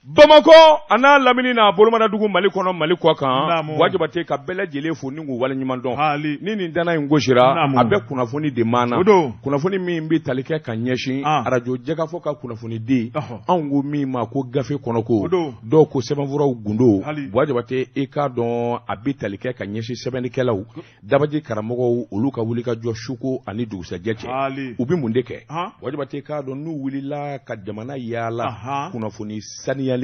Bamakɔ a n'a lamini n'a bolomadadugu Mali kɔnɔ Mali kɔ kan, Buwa Jabate ka bɛɛ lajɛlen fo ni k'u waleɲuman dɔn, ni nin danna in gosira a bɛ kunnafoni de maana, kunnafoni min bɛ tali kɛ ka ɲɛsin arajo jɛkafɔ ka kunnafonidi anw ko min ma ko gafe kɔnɔko, dɔw ko sɛbɛnfuraw gundo, Buwa Jabate i k'a dɔn a bɛ tali kɛ ka ɲɛsin sɛbɛnnikɛlaw dabaji karamɔgɔw olu ka wuli ka jɔ suko ani dugusɛjɛ cɛ u bɛ mun de kɛ Buwa Jabate k'a dɔn n'u wulila ka jamana yaala kunnafoni saniyalen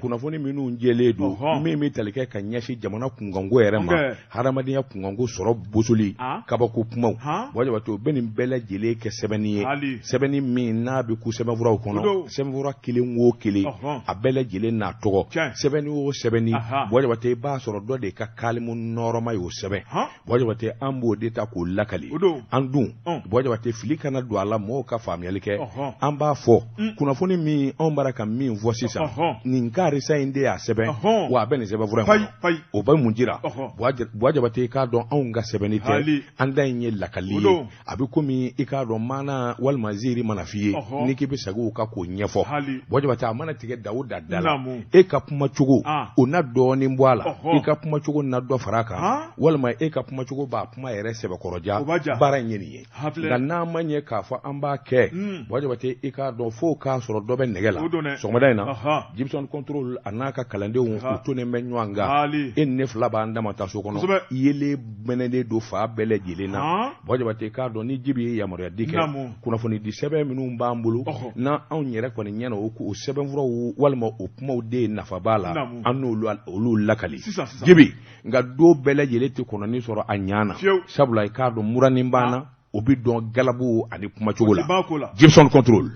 kunnafoni minnu jɛlen don min bɛ tali kɛ ka ɲɛsin jamana kunkanko yɛrɛ ma hadamadenya kunkanko sɔrɔ bosoli kabako kumaw Buwa Jabate u bɛ nin bɛɛ lajɛlen kɛ sɛbɛnni ye sɛbɛnni min n'a bɛ ku sɛbɛnfuraw kɔnɔ sɛbɛnfura kelen o kelen a bɛɛ lajɛlen n'a tɔgɔ sɛbɛnni o sɛbɛnni Buwa Jabate i b'a sɔrɔ dɔ de ka kalimu nɔrɔma y'o sɛbɛn Buwa Jabate an b'o de ta k'o lakali an dun Buwa Jabate fili kana don a la mɔgɔw ka faamuyali kɛ an b'a fɔ kunnafoni min anw bɔra ka min fɔ sisan nin karisa in de y'a sɛbɛn wa a bɛ nin sɛbɛnfura in kɔnɔ o bɛ mun jira Buwa Jabate i k'a dɔn anw ka sɛbɛnni tɛ an da in ye lakali ye a bɛ komi i k'a dɔn maana walima ziiri mana f'i ye n'i k'i bɛ segin o kan k'o ɲɛfɔ Buwa Jabate a mana tigɛ da o da da la e ka kumacogo o na dɔɔnin bɔ a la i ka kumacogo na dɔ fara a kan walima e ka kumacogo b'a kuma yɛrɛ sɛbɛkɔrɔja baara in ye nin ye nka n'a ma ɲɛ k'a fɔ an b'a kɛ Buwa Jabate i k'a dɔn fo k'a sɔrɔ dɔ bɛ nɛgɛ la sɔgɔmada in na Gibson Control a n'a ka kalandenw u tonnen bɛ ɲɔgɔn kan e ni ne fila b'an dama ta so kɔnɔ yeelen mɛnɛnen don fan bɛɛ lajɛlen na Buwa Jabate k'a dɔn ni Jibi ye yamaruya di kɛ kunnafoni di sɛbɛn minnu b'an bolo n'an anw yɛrɛ kɔni ɲɛ na o sɛbɛnfuraw walima o kumaw de ye nafa b'a la an n'olu olu lakali Jibi nka don bɛɛ lajɛlen tɛ kɔnɔni sɔrɔ a ɲɛ na sabula i k'a dɔn muranin b'an na o bɛ dɔn galabu ani kumacogo la Gibson Control.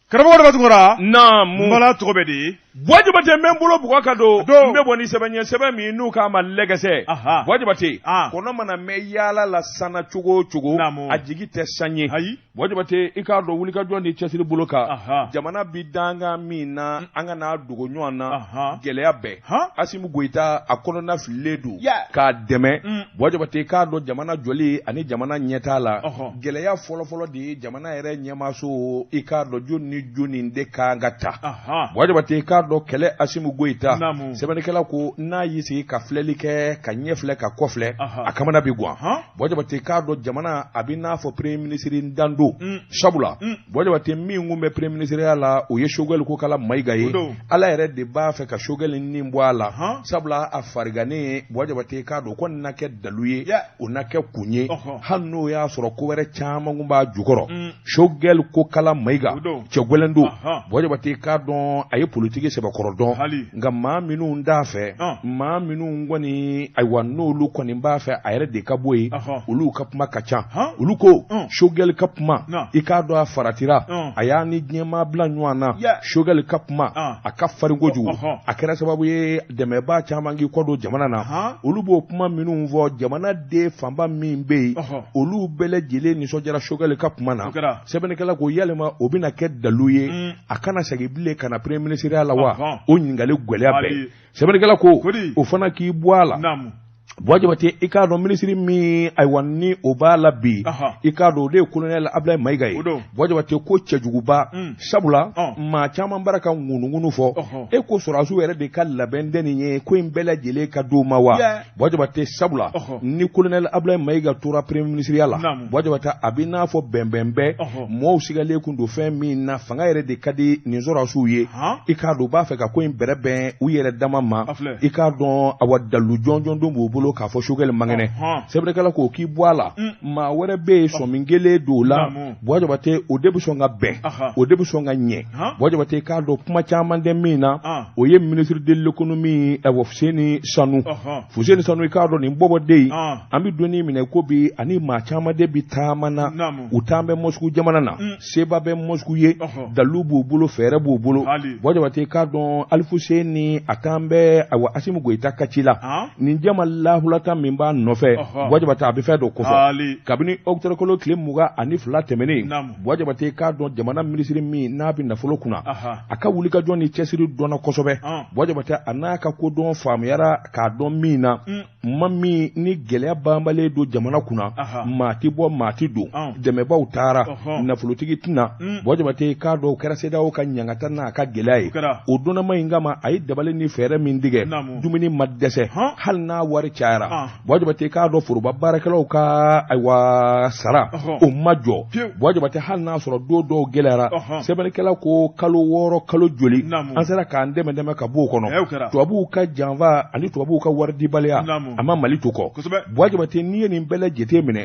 Karamɔgɔ Daba Tunkara. Naamu. N bala tɔgɔ bɛ di? Buwa Jabate n bɛ n bolo bugɔ ka don. Don. N bɛ bɔ ni sɛbɛn ye sɛbɛn min n'u k'a ma lɛgɛsɛ. Aha. Buwa Jabate. An. Kɔnɔ mana mɛn yaala la san na cogo o cogo. Naamu. A jigi tɛ san ye. Ayi. Buwa Jabate i k'a dɔn wulikajɔ ni cɛsiri bolo kan. Aha. Jamana bi dankan min na an kana dogo ɲɔgɔn na. Aha. Gɛlɛya bɛɛ. Han. Asimi Goyita a kɔnɔna fililen don. Yeah. K'a dɛmɛ. Mm. Buwa Jabate i k'a dɔn jamana jɔli ani jamana ɲɛtaa la. Ɔhɔ. Gɛlɛya fɔlɔfɔlɔ de ye jamana yɛrɛ ɲɛmaaso i k'a dɔn jɔni ni jɔni de kan ka ta. Aha. Buwa Jabate i k'a dɔn kɛlɛ Asimi Goyita. Naamu. Sɛbɛnnikɛla ko n'a y'i sigi ka filɛli kɛ ka ɲɛ filɛ ka kɔ filɛ. Aha. A kamana bi gwan. Han. Buwa Jabate i k'a dɔn jamana a bɛ n'a fɔ premier ministre dan don. Mm. Sabula. Mm. Buwa Jabate min kun bɛ premier ministreya la o ye Sogɛli Kokala Mayiga ye. O don. Ala yɛrɛ de b'a fɛ ka Sogɛli ni bɔ a la. Han. Sabula a farigannen Buwa Jabate i k'a dɔn o kɔni na kɛ dalu ye. Yeah. O na kɛ kun ye. Ɔhɔ. Hali n'o y'a sɔrɔ ko wɛrɛ caman kun b'a jukɔrɔ. Mm. Sogɛli Kokala Mayiga. O don. Cɛ gɛlɛn don. Ahan. Buwa Jabate i k'a dɔn a ye politiki sɛbɛkɔrɔ dɔn. Hali. Nka maa minnu t'a fɛ. Ɔn. Maa minnu kɔni ayiwa n'olu kɔni b'a fɛ a yɛrɛ de ka bɔ yen. Ɔhɔ. Olu ka kuma ka ca. Han. Olu ko. Ɔn. Sogɛli ka kuma. Na. I k'a dɔn a faratira. Ɔn. A y'a ni diɲɛmaa bila ɲɔgɔn na. Yeah. Sogɛli ka kuma. Ɔn. A ka farin kojugu. Ɔhɔ. A kɛra sababu ye dɛmɛbaa caman k'i kɔ don jamana na. Han. Olu b'o kuma minnu fɔ jamana den fanba min bɛ yen. Ɔhɔ. Olu bɛɛ lajɛlen nisɔndiyara Sogɛli ka kuma na. O kɛra. Sɛbɛnnikɛla ko yalima o bɛna kɛ dalu ye. Mm. A kana segin bilen ka na premier ministreya la wa? Ɔhɔn. O ɲininkali gɛlɛya bɛɛ. Hali. Sɛbɛnnikɛla ko. Kodi. O fana k'i bɔ a la. Naamu. Buwa Jabate i k'a dɔn minisiri min ayiwa ni o b'a la bi Aha. i k'a dɔn o de ye kolonɛli Abulayi Mayiga ye O don. Buwa Jabate ko cɛjuguba Mm. sabula Ɔn. maa caman bara ka ŋunuŋunu fɔ Ɔhɔ. e ko sɔrɔdasiw yɛrɛ de ka labɛn tɛ nin ye ko in bɛɛ lajɛlen ka d'o ma wa Yeah. Buwa Jabate sabula Ɔhɔ. ni kolonɛli Abulayi Mayiga tora premier ministreya la Naamu. Buwa Jabate a bɛ n'a fɔ bɛnbɛnbɛn Ɔhɔ. mɔɔw sigalen kun don fɛn min na fanga yɛrɛ de ka di nin sɔrɔdasiw ye Han. i k'a dɔn u b'a fɛ ka ko in bɛrɛbɛn u yɛrɛ dama ma A filɛ. i k'a dɔn awa dalu jɔnjɔn don b'u bolo k'a fɔ Sogɛli man kɛnɛ Ɔhɔn. sɛbɛnnikɛla ko k'i bɔ a la Mm. maa wɛrɛ bɛ yen sɔmi kelen don o la Naamu. Buwa Jabate o de bɛ sɔn ka bɛn Aha. o de bɛ sɔn ka ɲɛ Han. Buwa Jabate k'a dɔn kuma caman tɛ min na Ah. o ye ministre de l'économie ɛwɔ Fuseni Sanu Ɔhɔn. Fuseni Sanu i k'a dɔn nin bɔbɔden in Ah. an bɛ don min ko bi ani maa caman de bi taama na Naamu. u taan bɛ Moscou jamana na Mm. seba bɛ Moscou ye Ɔhɔ. dalu b'u bolo fɛɛrɛ b'u bolo Hali. Buwa Jabate k'a dɔn Alifuseni a taan bɛ ayiwa Asimi Goyita ka ci la Han. nin jama lahulata min b'a nɔfɛ Buwa Jabate a bɛ fɛn dɔ kofɔ kabini ɔkutɔburukalo tile 22 tɛmɛnen Buwa Jabate k'a dɔn jamana minisiri min n'a bɛ nafolo kunna a ka wulikajɔ ni cɛsiri dɔnna kosɛbɛ Buwa Jabate a n'a ka kodɔn faamuyara k'a dɔn min na ma min ni gɛlɛya banbalen don jamana kunna maa tɛ bɔ maa tɛ don dɛmɛbaw taara nafolotigi tɛ na Buwa Jabate k'a dɔn o kɛra CEDEAO ka ɲangata n'a ka gɛlɛya ye o donnama in kama a ye dabali ni fɛɛrɛ min tigɛ dumuni ma dɛsɛ hali n'a wari cayara Buwa Jabate k'a dɔn foroba baarakɛlaw ka ayiwa sara o ma jɔ Buwa Jabate hali n'a sɔrɔ don dɔw gɛlɛyara sɛbɛnnikɛla ko kalo 6 kalo joli an sera k'an dɛmɛ dɛmɛ ka b'o kɔnɔ tubabuw ka janfa ani tubabuw ka waridibaliya a ma Mali to kɔ Buwa Jabate n'i ye nin bɛɛ lajɛlen minɛ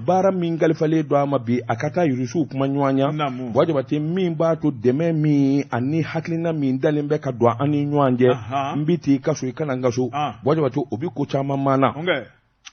baara min kalifalen don a ma bi a ka taa Irisiw kuma ɲɔgɔnya Buwa Jabate min b'a to dɛmɛ min ani hakilina min dalen bɛ ka don an ni ɲɔgɔn cɛ n bɛ t'i ka so i ka na n ka so Buwa Jabate o bɛ ko caman maana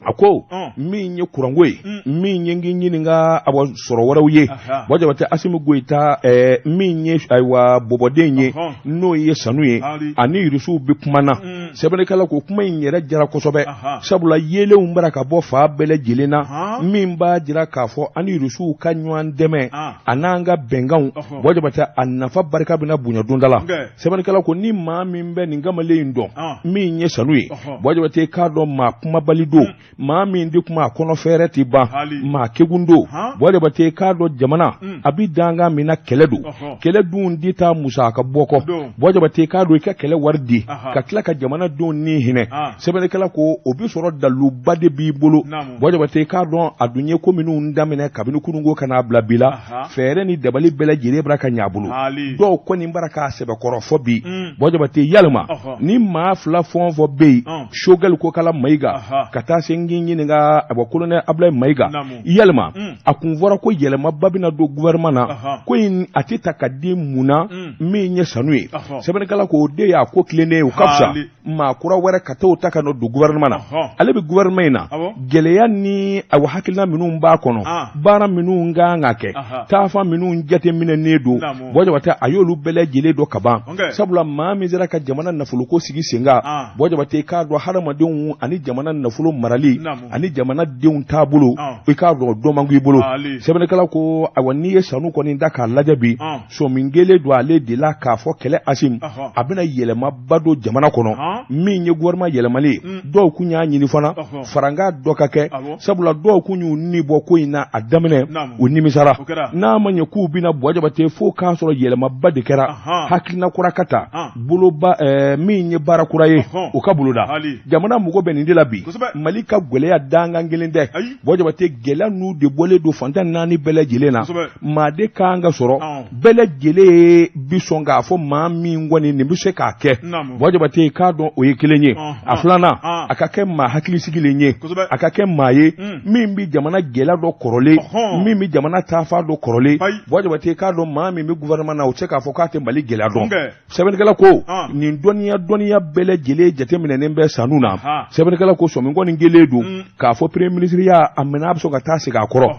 a ko min ye kuranko ye min ye n k'i ɲininka a sɔrɔ wɛrɛw ye Buwa Jabate Asimi Goyita min ye ayiwa bɔbɔden ye n'o ye sanu ye ani Irisiw bɛ kuma na sɛbɛnnikɛla ko kuma in yɛrɛ jara kosɛbɛ sabula yeelenw bara ka bɔ fan bɛɛ lajɛlen na min b'a jira k'a fɔ an ni Irisiw ka ɲɔgɔn dɛmɛ a n'an ka bɛnkanw Buwa Jabate a nafa barika bɛna bonya don da la sɛbɛnnikɛla ko ni maa min bɛ nin kamalen in dɔn min ye sanu ye Buwa Jabate k'a dɔn maa kumabali don maa min tɛ kuma a kɔnɔ fɛɛrɛ tɛ ban maa kegun don Buwa Jabate k'a dɔn jamana a bɛ dankan min na kɛlɛ don kɛlɛ dun di taa musaka bɔ kɔ Buwa Jabate k'a dɔn i ka kɛlɛ wari di ka tila ka jamanadenw ni hinɛ sɛbɛnnikɛla ko o bɛ sɔrɔ daliluba de b'i bolo Buwa Jabate k'a dɔn a dun ye ko minnu daminɛ kabini kununko ka n'a bila bi la fɛɛrɛ ni dabali bɛɛ lajɛlen bara ka ɲ'a bolo dɔw kɔni bara k'a sɛbɛkɔrɔ fɔ bi Buwa Jabate yalima ni maa fila fɛn o fɛn bɛ yen Sogɛli Kokala Mayiga ka taa se n k'i ɲininka a kolonɛli Abulayi Mayiga yalima a kun fɔra ko yɛlɛmaba bɛna don gouvernement na ko in a tɛ ta ka di mun na min ye sanu ye sɛbɛnnikɛla ko o de y'a ko tilennen ye o ka fisa maa kura wɛrɛ ka t'o ta ka na don gouvernement na ale bɛ gouvernement in na gɛlɛya ni awa hakilina minnu b'a kɔnɔ baara minnu kan ka kɛ taafan minnu jateminɛnen don Buwa Jabate a y'olu bɛɛ lajɛlen dɔn ka ban sabula maa min sera ka jamana nafoloko sigi sen kan Buwa Jabate k'a dɔn hadamadenw ani jamana nafolo marali ani jamanadenw taabolo i k'a dɔn dɔ man i bolo sɛbɛnnikɛla ko awa n'i ye sanu kɔni da k'a lajɛ bi sɔmi kɛlen don ale de la k'a fɔ kɛlɛ Asimi a bɛna yɛlɛmaba don jamana kɔnɔ min ye gouvernement yɛlɛmali ye dɔw kun y'a ɲini fana farankan dɔ ka kɛ sabula dɔw kun y'u ni bɔ ko in na a daminɛ u nimisara n'a ma ɲɛ k'u bɛna Buwa Jabate fo k'a sɔrɔ yɛlɛmaba de kɛra hakilina kura ka ta boloba min ye baara kura ye o ka boloda jamana mago bɛ nin de la bi Mali ka gɛlɛya dankan kelen tɛ Buwa Jabate gɛlɛya n'u de bɔlen don fan tan naani bɛɛ lajɛlen na maa de kan ka sɔrɔ bɛɛ lajɛlen bi sɔn k'a fɔ maa min kɔni nin bɛ se k'a kɛ Buwa Jabate k'a dɔn o ye kelen ye a filanan a ka kɛ maa hakili sigilen ye a ka kɛ maa ye min bɛ jamana gɛlɛya dɔn kɔrɔlen min bɛ jamana taafan dɔn kɔrɔlen Buwa Jabate k'a dɔn maa min bɛ gouvernement na o tɛ se k'a fɔ k'a tɛ Mali gɛlɛya dɔn sɛbɛnnikɛla ko nin dɔnniya bɛɛ lajɛlen jateminɛnen bɛ sanu na sɛbɛnnikɛla ko sɔmi kɔni kɛlen don k'a fɔ premier ministre ya a minɛ a bɛ sɔn ka taa segin a kɔrɔ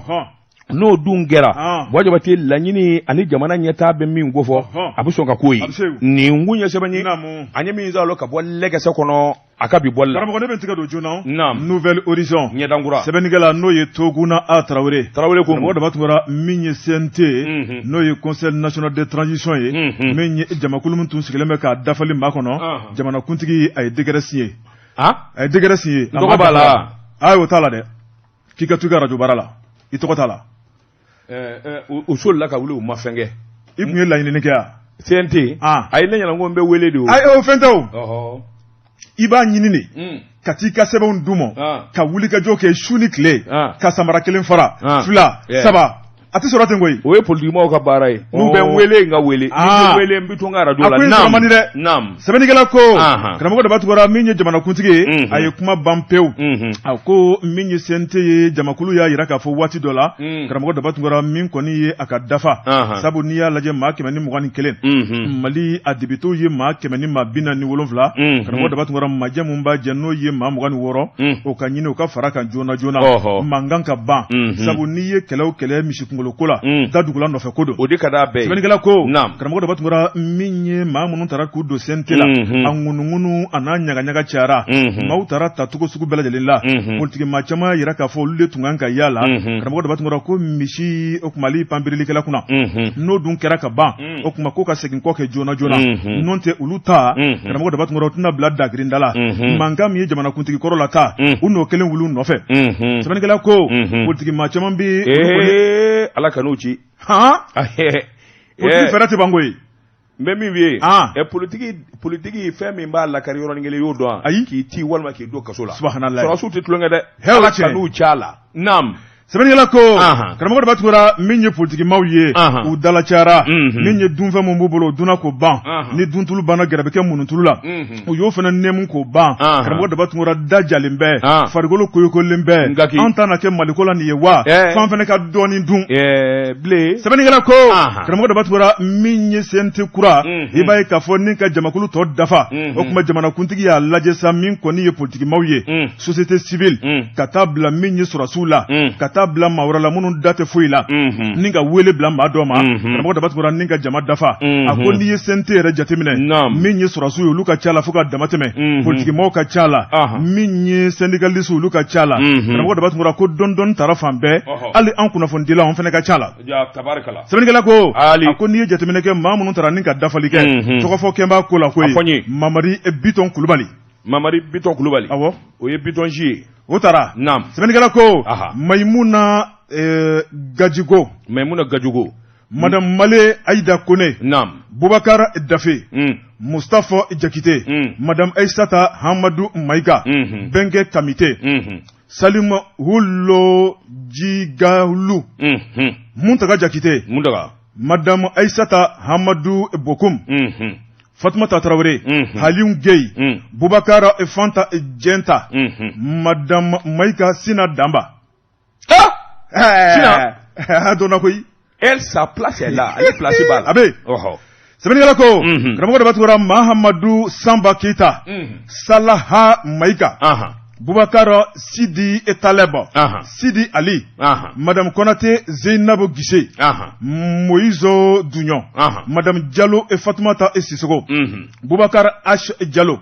n'o dun kɛra Buwa Jabate laɲini ani jamana ɲɛtaa bɛ min kofɔ a bɛ sɔn ka k'o ye nin kun ye sɛbɛn ye an ye min sɔrɔ ka bɔ lɛgɛsɛ kɔnɔ a ka bi bɔli la karamɔgɔ ne bɛ n tɛgɛ don joona naam Nouvel Horizon ɲɛdankura sɛbɛnnikɛla n'o ye Toguna A Tarawele Tarawele ko karamɔgɔ Daba Tunkara min ye CNT n'o ye Conseil national de transition ye min ye jamakulu min tun sigilen bɛ k'a dafali makɔnɔ jamanakuntigi a ye décret signé a ye décret signé a tɔgɔ b'a la ayi o t'a la dɛ k'i ka to i ka radio baara la i tɔgɔ t'a la u solila ka wuli u ma fɛn kɛ i tun ye laɲinini kɛ wa CNT a ye ne ɲɛna ko n bɛ wele de o ayi o fɛn tɛ o i b'a ɲini de ka t'i ka sɛbɛnw d'u ma ka wulikajɔ kɛ su ni tile ka samara kelen fara fila saba a tɛ sɔrɔ ten koyi o ye politikimɔgɔw ka baara ye n'u bɛ n wele n ka wele ni tɛ wele n bɛ to n ka arajo la a ko in sɔrɔ man di dɛ naam sɛbɛnnikɛla ko karamɔgɔ Daba Tunkara min ye jamanakuntigi ye a ye kuma ban pewu a ko min ye CNT ye jamakulu y'a jira k'a fɔ waati dɔ la karamɔgɔ Daba Tunkara min kɔni ye a ka dafa sabu n'i y'a lajɛ maa 121 Mali a députéw ye maa 147 karamɔgɔ Daba Tunkara majɛ min b'a jɛ n'o ye maa 26 o ka ɲini u ka fara kan joona joona mankan ka ban sabu n'i ye kɛlɛ o kɛlɛ misi kunkolo nafolo ko la da dugula nɔfɛ ko don o de ka d'a bɛɛ ye sɛbɛnnikɛla ko karamɔgɔ daba tunkara min ye maa minnu tara k'u don CNT la a ŋunuŋunu a n'a ɲagaɲaga cayara maaw tara tacogo sugu bɛɛ lajɛlen la politiki maa caman y'a jira k'a fɔ olu de tun kan ka y'a la karamɔgɔ daba tunkara ko misi o tuma ale panbirilikɛla kunna n'o dun kɛra ka ban o tuma ko ka segin kɔ kɛ joona joona n'o tɛ olu ta karamɔgɔ daba tunkara u tɛna bila dagirinda la mankan min ye jamanakuntigi kɔrɔ la ta u n'o kelen wuli u nɔfɛ sɛbɛnnikɛla ko politiki maa caman bɛ ala kan'u ci han politiki fɛɛrɛ tɛ ban koyi n bɛ min f'i ye ɛ politiki politiki fɛn min b'a lakari yɔrɔnin kelen i y'o dɔn wa ayi k'i ti walima k'i don kaso la subhanallah sɔrɔdasiw tɛ tulonkɛ dɛ ala kan'u ci a la naam Sɛbɛnnikɛla ko karamɔgɔ daba tunkara min ye politikimaw ye u dala cayara min ye dunfɛn min b'u bolo u dunna k'o ban ni duntulu banna gɛrɛ bɛ kɛ munnutulu la u y'o fana nɛmu k'o ban karamɔgɔ daba tunkara da jalen bɛɛ farikolo koyokolen bɛɛ an ta na kɛ maliko la nin ye wa f'an fana ka dɔɔnin dun bilen sɛbɛnnikɛla ko karamɔgɔ daba tunkara min ye CNT kura i b'a ye k'a fɔ ni ka jamakulu tɔ dafa o tuma jamanakuntigi y'a lajɛ sa min kɔni ye politikimaw ye société civile ka taa bila min ye sɔrɔdasiw la ka taa bila maa wɛrɛ la minnu da tɛ foyi la ni ka wele bila maa dɔ ma karamɔgɔ daba tunkara ni ka jama dafa a ko n'i ye CNT yɛrɛ jateminɛ min ye sɔrɔdasiw ye olu ka ca la fo ka dama tɛmɛ politikimaaw ka ca la min ye syndicalistes olu ka ca la karamɔgɔ daba tunkara ko dɔɔni dɔɔni taara fan bɛɛ hali an kunnafonidilaw an fana ka ca la sɛbɛnnikɛla ko a ko n'i ye jateminɛ kɛ maa minnu taara ni ka dafali kɛ tɔgɔfɔ kɛ b'a ko la koyi mamari bitɔn kulubali Mamari Bitɔn Kulubali awɔ o ye Bitɔn si ye o taara naam sɛbɛnnikɛla ko Mayimuna Gajigo Mayimuna Gajigo Madame Male Ayida Kone naam Bubakar Dafe Mustafa Jakite Madame Aissata Hamadu Mayiga Bɛnkɛ Kamite Salim Hulo Jigalu Muntaga Jakite Muntaga Madame Aissata Hamadu Bokum Fatumata Tarawele Halimu Geyi Bubakar Fanta Jɛnta Madame Mayiga Sina Danba Sina a donna koyi elle sa place est là ale place b'a la a bɛ sɛbɛnnikɛla ko karamɔgɔ daba tunkara Mahamadu Sanba Keyita Salaha Mayiga Bubakar Sidi Taleb Sidi Ali Madame Konate Zeyinabu Gise Moïse Duɲɔ Madame Jalo Fatumata Sisoko Bubakar H Jalo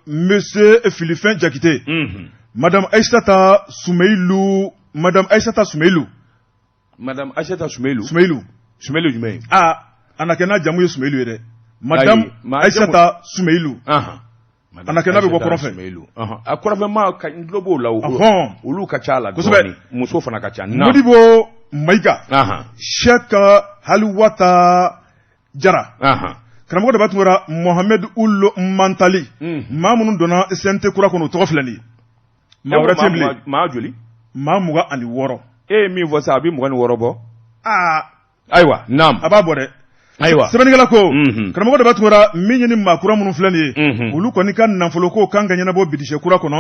Monsieur Filifɛn Jakite Madame Aissata Sumeyilu Madame Aissata Sumeyilu Madame Aissata Sumeyilu Sumeyilu Sumeyilu jumɛn ye aa a na kɛ n'a jamu ye Sumeyilu ye dɛ Madame Aissata Sumeyilu a na kɛ n'a bɛ bɔ kɔrɔn fɛ a kɔrɔnfɛmaa ka n tulo b'o la olu ka ca la kosɛbɛ muso fana ka ca Modibo Mayiga Cheikh Haliwata Jara karamɔgɔ daba tunkara Mohamed Ould Mantali maa minnu donna CNT kura kɔnɔ o tɔgɔ filɛ nin ye maa wɛrɛ tɛ bilen maa joli maa 26 e ye min fɔ sa a bɛ 26 bɔ aa ayiwa naam a b'a bɔ dɛ ayiwa sɛbɛnnikɛla ko karamɔgɔ daba tunkara min ye ni maa kura minnu filɛ nin ye olu kɔni ka nafolo ko kan ka ɲɛnabɔ budget kura kɔnɔ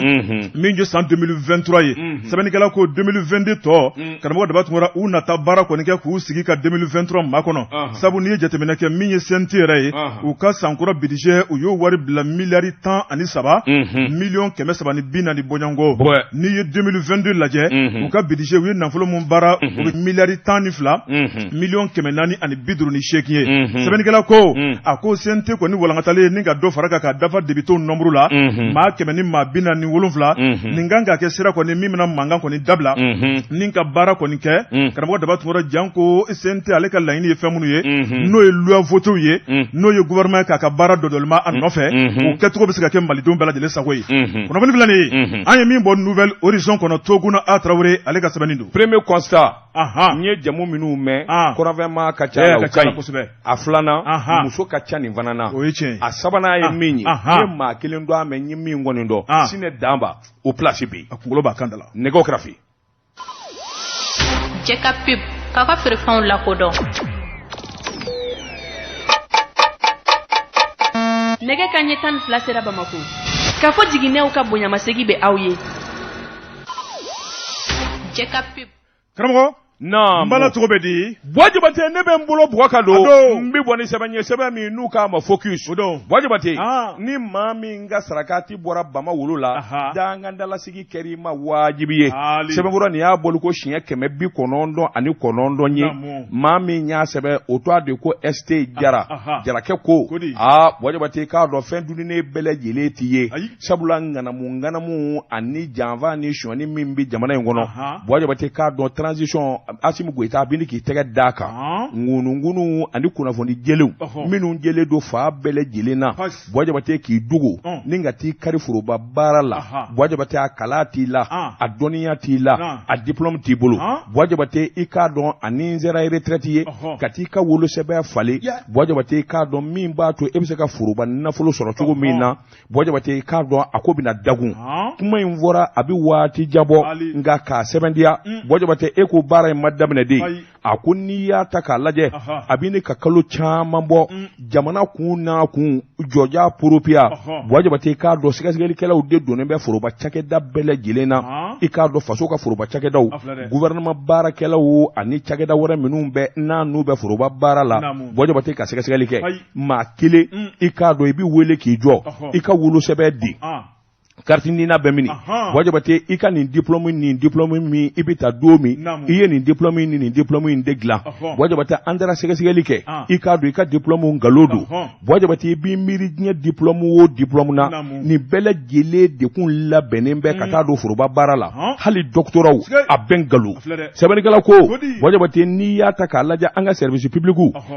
min ye san 2023 ye sɛbɛnnikɛla ko 2022 tɔ karamɔgɔ daba tunkara u na taa baara kɔni kɛ k'u sigi ka 2023 makɔnɔ sabu n'i ye jateminɛ kɛ min ye CNT yɛrɛ ye u ka sankura budget u y'o wari bila miliyari 13 miliyɔn 340 bɔɲɔgɔnko n'i ye 2022 lajɛ u ka budget u ye nafolo min baara o bɛ miliyari 12 miliyɔn 458 ye sɛbɛnnikɛla ko a ko CNT kɔni walankatalen ni ka dɔ fara kan ka dafa députés nombre la maa 147 nin kan ka kɛ sira kɔni min bɛna mankan kɔni dabila ni ka baara kɔni kɛ karamɔgɔ daba tunkara janko CNT ale ka laɲini ye fɛn minnu ye n'o ye loi votéw ye n'o ye gouvernement k'a ka baara dɔdɔlima a nɔfɛ o kɛcogo bɛ se ka kɛ malidenw bɛɛ lajɛlen sago ye kunnafoni filɛ nin ye an ye min bɔ Nouvel Horizon kɔnɔ Toguna A Tarawele ale ka sɛbɛnni don premier constat n ye jamu minnu mɛn kɔrɔnfɛmaa ka ca la o ka ɲi a filanan muso ka ca nin fana na o ye tiɲɛ a sabanan ye min ye n ye maa kelen dɔn a mɛ n ye min kɔni dɔn Sinɛ Danba o place bɛ yen a kunkolo b'a kan da la nɛgɛw kɛrɛfɛ Cɛ ka pub k'aw ka feerefɛnw lakodɔn. Nɛgɛ kanɲɛ 12 sera Bamakɔ. K'a fɔ jiginɛw ka bonyamasegin bɛ aw ye. Cɛ ka pub. Karamɔgɔ. N bala cogo bɛ di Buwa Jabate ne bɛ n bolo bugɔ ka don n bɛ bɔ ni sɛbɛn ye sɛbɛn min n'u k'a ma Focus Buwa Jabate ni maa min ka sarakati bɔra bama wolo la dangandalasigi kɛra i ma wajibi ye sɛbɛnkura nin y'a bɔli ko siɲɛ 999 ye maa min y'a sɛbɛn o tɔgɔ de ko ST Jara Jarakɛ ko aa Buwa Jabate k'a dɔn fɛn dunnen bɛɛ lajɛlen t'i ye sabula ŋanamu ŋanamu ani janfa ni sonyani min bɛ jamana in kɔnɔ Buwa Jabate k'a dɔn transition Asimi Goyita a bɛ k'i tɛgɛ d'a kan ŋunuŋunu ani kunnafoni jɛlenw minnu jɛlen don fan bɛɛ lajɛlen na Buwa Jabate k'i dogo ni ka t'i kari foroba baara la Buwa Jabate a kalan t'i la a dɔnniya t'i la a diplôme t'i bolo Buwa Jabate i k'a dɔn ani n sera retraite ye ka t'i ka wolosɛbɛn falen Buwa Jabate i k'a dɔn min b'a to e bɛ se ka foroba nafolo sɔrɔ cogo min na Buwa Jabate i k'a dɔn a ko bɛna dagun kuma in fɔra a bɛ waati jan bɔ nka k'a sɛbɛntiya Buwa Jabate e ko baara in ma daminɛ de a ko n'i y'a ta k'a lajɛ a bɛ ne ka kalo caman bɔ jamana kun n'a kun jɔja poropiya Buwa Jabate i k'a dɔn sɛgɛsɛgɛlikɛlaw de donnen bɛ foroba cakɛda bɛɛ lajɛlen na i k'a dɔn faso ka foroba cakɛdaw gouvernement baarakɛlaw ani cakɛda wɛrɛ minnu bɛ n'a n'u bɛ foroba baara la Buwa Jabate ka sɛgɛsɛgɛli kɛ maa kelen i k'a dɔn i bɛ wele k'i jɔ i ka wolosɛbɛn di carte NINA bɛ mini Buwa Jabate i ka nin diplôme nin diplôme min i bɛ taa don min i ye nin diplôme ni nin diplôme in de dilan Buwa Jabate an taara sɛgɛsɛgɛli kɛ i k'a dɔn i ka diplôme nkalon don Buwa Jabate i b'i miiri diɲɛ diplôme o diplôme na nin bɛɛ lajɛlen de kun labɛnnen bɛ ka taa don foroba baara la hali doctorat a bɛɛ nkalon sɛbɛnnikɛla ko Buwa Jabate n'i y'a ta k'a lajɛ an ka service public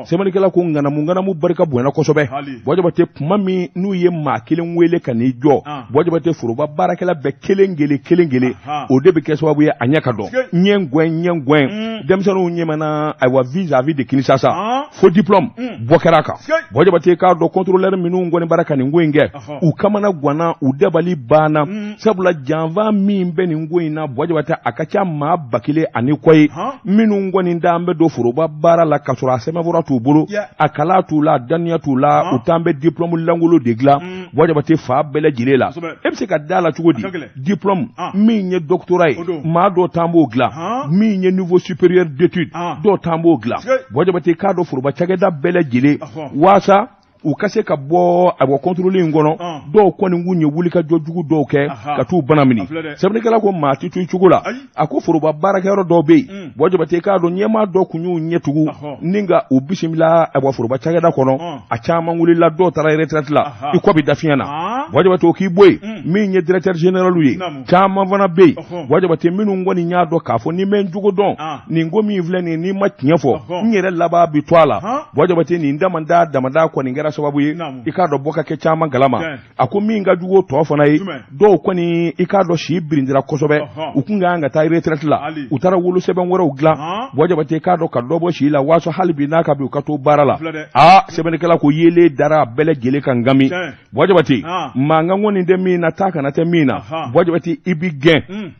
sɛbɛnnikɛla ko ŋanamu ŋanamu barika bonyana kosɛbɛ Buwa Jabate tuma min n'u ye maa kelen wele ka n'i jɔ Buwa Jabate foroba baarakɛla bɛɛ kelen kelen kelen kelen o de bɛ kɛ sababu ye a ɲɛ ka dɔn ɲɛ gɛn ɲɛ gɛn denmisɛnninw ɲɛmana ayiwa vis-à-vis de Kinshasa faux diplôme bɔ kɛra a kan Buwa Jabate k'a dɔn contrôleur minnu kɔni bara ka nin ko in kɛ u kamana ganna u dabali banna sabula janfa min bɛ nin ko in na Buwa Jabate a ka ca maa 1000 ani kɔ ye minnu kɔni dalen bɛ don foroba baara la k'a sɔrɔ a sɛbɛnfura t'u bolo a kalan t'u la a dɔnniya t'u la u t'an bɛ diplôme lankolon de dilan Buwa Jabate fan bɛɛ lajɛlen la e bɛ se ka da la cogo di diplôme min ye doctorat ye maa dɔw t'an b'o dilan min ye niveau supérieur d'études dɔw t'an b'o dilan Buwa Jabate k'a dɔn foroba cakɛda bɛɛ lajɛlen waasa u ka se ka bɔ a bɔ contrôle in kɔnɔ dɔw kɔni kun ye wulikajɔ jugu dɔw kɛ ka t'u bana minɛ sɛbɛnnikɛla ko maa tɛ to i cogo la a ko foroba baarakɛyɔrɔ dɔw bɛ yen Buwa Jabate k'a dɔn ɲɛmaa dɔ kun y'u ɲɛ tugu ni ka u bisimila a bɔ foroba cakɛda kɔnɔ a caman wulila dɔw taara retraite la i kɔ bɛ da fiɲɛ na Buwa Jabate o k'i bɔ yen min ye directeur général ye caman fana bɛ yen Buwa Jabate minnu kɔni y'a dɔn k'a fɔ ni bɛ n jogo dɔn nin ko min filɛ nin n'i ma tiɲɛ fɔ n yɛrɛ laban bɛ to a la Buwa Jabate nin damada damada kɔni kɛra sababu ye i k'a dɔn bɔ ka kɛ caman kalama a ko min ka jugu tɔ fana ye dɔw kɔni i k'a dɔn si birintira kosɛbɛ u kun ka kan ka taa retraite la u taara wolosɛbɛn wɛrɛw dilan Buwa Jabate k'a dɔn ka dɔ bɔ si la waasa hali bi n'a ka bi u ka to baara la aa sɛbɛnnikɛla ko yeelen dara a bɛɛ lajɛlen kan gami Buwa Jabate mankan kɔni tɛ min na taa kana tɛ min na Buwa Jabate i b'i gɛn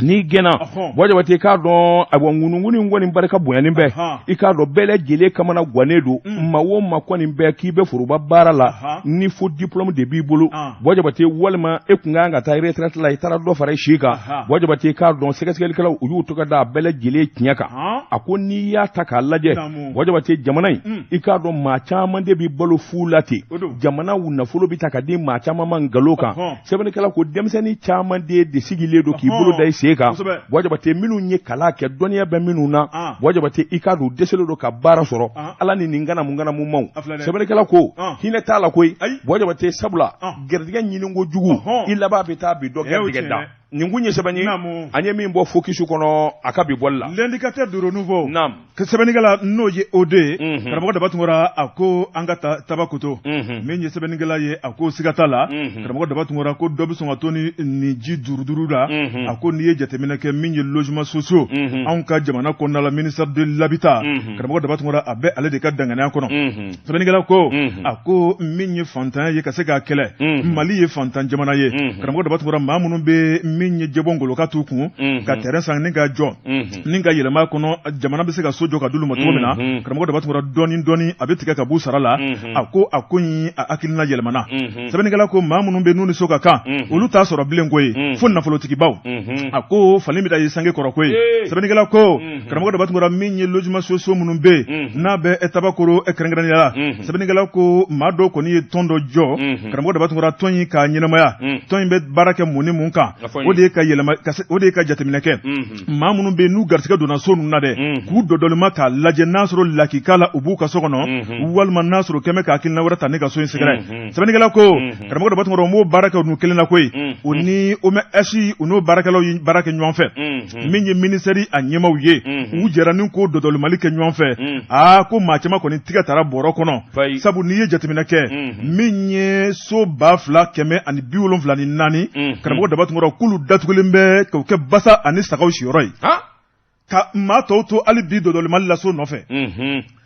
n'i gɛnna Buwa Jabate k'a dɔn ayiwa ŋunuŋunu in kɔni barika bonyanen bɛ i k'a dɔn bɛɛ lajɛlen kamana gannen don maa o maa kɔni bɛɛ k'i bɛ foroba baara la ni faux diplôme de b'i bolo Buwa Jabate walima e kun kan ka taa retraite la i taara dɔ fara i si kan Buwa Jabate k'a dɔn sɛgɛsɛgɛlikɛlaw u y'u tɔgɔ da a bɛɛ lajɛlen tiɲɛ kan a ko n'i y'a ta k'a lajɛ Buwa Jabate jamana in i k'a dɔn maa caman de bɛ balo fu la ten jamana nafolo bɛ ta ka di maa caman ma nkalon kan sɛbɛnnikɛla ko denmisɛnnin caman de sigilen don k'i bolo da i sen kan Buwa Jabate minnu ye kalan kɛ dɔnniya bɛ minnu na Buwa Jabate i k'a dɔn u dɛsɛlen don ka baara sɔrɔ ala ni nin ŋanamu ŋanamu maaw sɛbɛnnikɛla ko hinɛ t'a la koyi Buwa Jabate sabula gɛrɛsɛgɛ ɲini ko jugu i laban bɛ taa bi dɔ gɛrɛsɛgɛ da nin kun ye sɛbɛn ye an ye min bɔ Focus kɔnɔ a ka bi bɔli la L'Indicateur du Renouveau sɛbɛnnikɛla n'o ye o de ye karamɔgɔ Daba Tunkara a ko an ka Tabakoto min ye sɛbɛnnikɛla ye a ko siga t'a la karamɔgɔ Daba Tunkara ko dɔ bɛ sɔn ka to ni ji duuru la a ko n'i ye jateminɛ kɛ min ye logements sociaux anw ka jamana kɔnɔna la ministère de l'habitat karamɔgɔ Daba Tunkara a bɛ ale de ka danganiya kɔnɔ sɛbɛnnikɛla ko a ko min ye fantanya ye ka se k'a kɛlɛ Mali ye fantan jamana ye karamɔgɔ Daba Tunkara maa minnu bɛ min min ye jɛbɔ ngolo ka t'u kun ka terrain san ni ka jɔ ni ka yɛlɛma kɔnɔ, jamana bɛ se ka so jɔ ka d'olu ma cogo min na. Karamɔgɔ Daba Tunkara, dɔɔni dɔɔni a bɛ tigɛ ka b'u sara la. A ko a ko in a hakilina yɛlɛmana. Sɛbɛnnikɛla ko maa minnu bɛ n'u ni so ka kan, olu t'a sɔrɔ bilen ko ye, fo nafolotigibaw. A ko fali bɛ taa ye sange kɔrɔ ko ye. Sɛbɛnnikɛla ko karamɔgɔ Daba Tunkara, min ye logement sociaux minnu bɛ yen n'a bɛ Tabakoro kɛrɛnkɛrɛnnenya la, sɛbɛnnikɛla ko maa dɔw kɔni ye tɔn dɔ jɔ. Karamɔgɔ Daba Tunkara, tɔn in k'a ɲɛnamaya, tɔn in bɛ baara kɛ mun ni mun kan? O de ye ka yɛlɛma, o de ye ka jateminɛ kɛ maa minnu bɛ n'u garisɛgɛ donna so ninnu na dɛ, k'u dɔdɔlima k'a lajɛ n'a sɔrɔ lakika la u b'u ka so kɔnɔ, walima n'a sɔrɔ kɛmɛ ka hakilina wɛrɛ ta ne ka so in sɛgɛrɛ. Sɛbɛnnikɛla ko karamɔgɔ Daba Tunkara, m'o baara kɛ u kelen na koyi, u ni OMH, u n'o baarakɛlaw ye baara kɛ ɲɔgɔn fɛ. Min ye ministère a ɲɛmaaw ye, u jɛra ni k'o dɔdɔlimali kɛ ɲɔgɔn fɛ. Aa, ko maa caman kɔni tigɛ taara bɔrɔ kɔnɔ, sabu n'i ye jateminɛ kɛ, min ye so 2174, karamɔgɔ Daba Tunkara, k'olu datugulen bɛ k'o kɛ basa ani sagaw siyɔrɔ ye, ka maa tɔw to hali bi dɔdɔlimali la so nɔfɛ.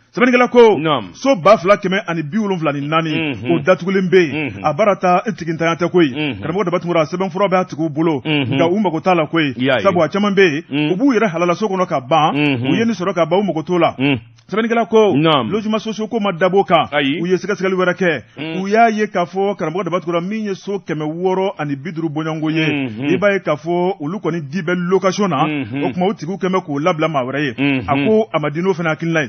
Sɛbɛnnikɛla ko so 2174, o datugulen bɛ yen. A baara ta tigintanya tɛ koyi. Karamɔgɔ Daba Tunkara, sɛbɛnfura b'a tigiw bolo, nka u mago t'a la koyi, sabu a caman bɛ yen, u b'u yɛrɛ halala so kɔnɔ ka ban, u ye nin sɔrɔ ka ban, u mago t'o la. Sɛbɛnnikɛla ko logement sociaux ko ma dab'o kan, u ye sɛgɛsɛgɛli wɛrɛ kɛ. U y'a ye k'a fɔ karamɔgɔ Daba Tunkara, min ye so 650 bɔɲɔgɔnko ye, i b'a ye k'a fɔ olu kɔni di bɛ location na. O tuma o tigiw kɛmɛ k'o labila maa wɛrɛ ye. A ko a ma di n'o fana hakilina ye.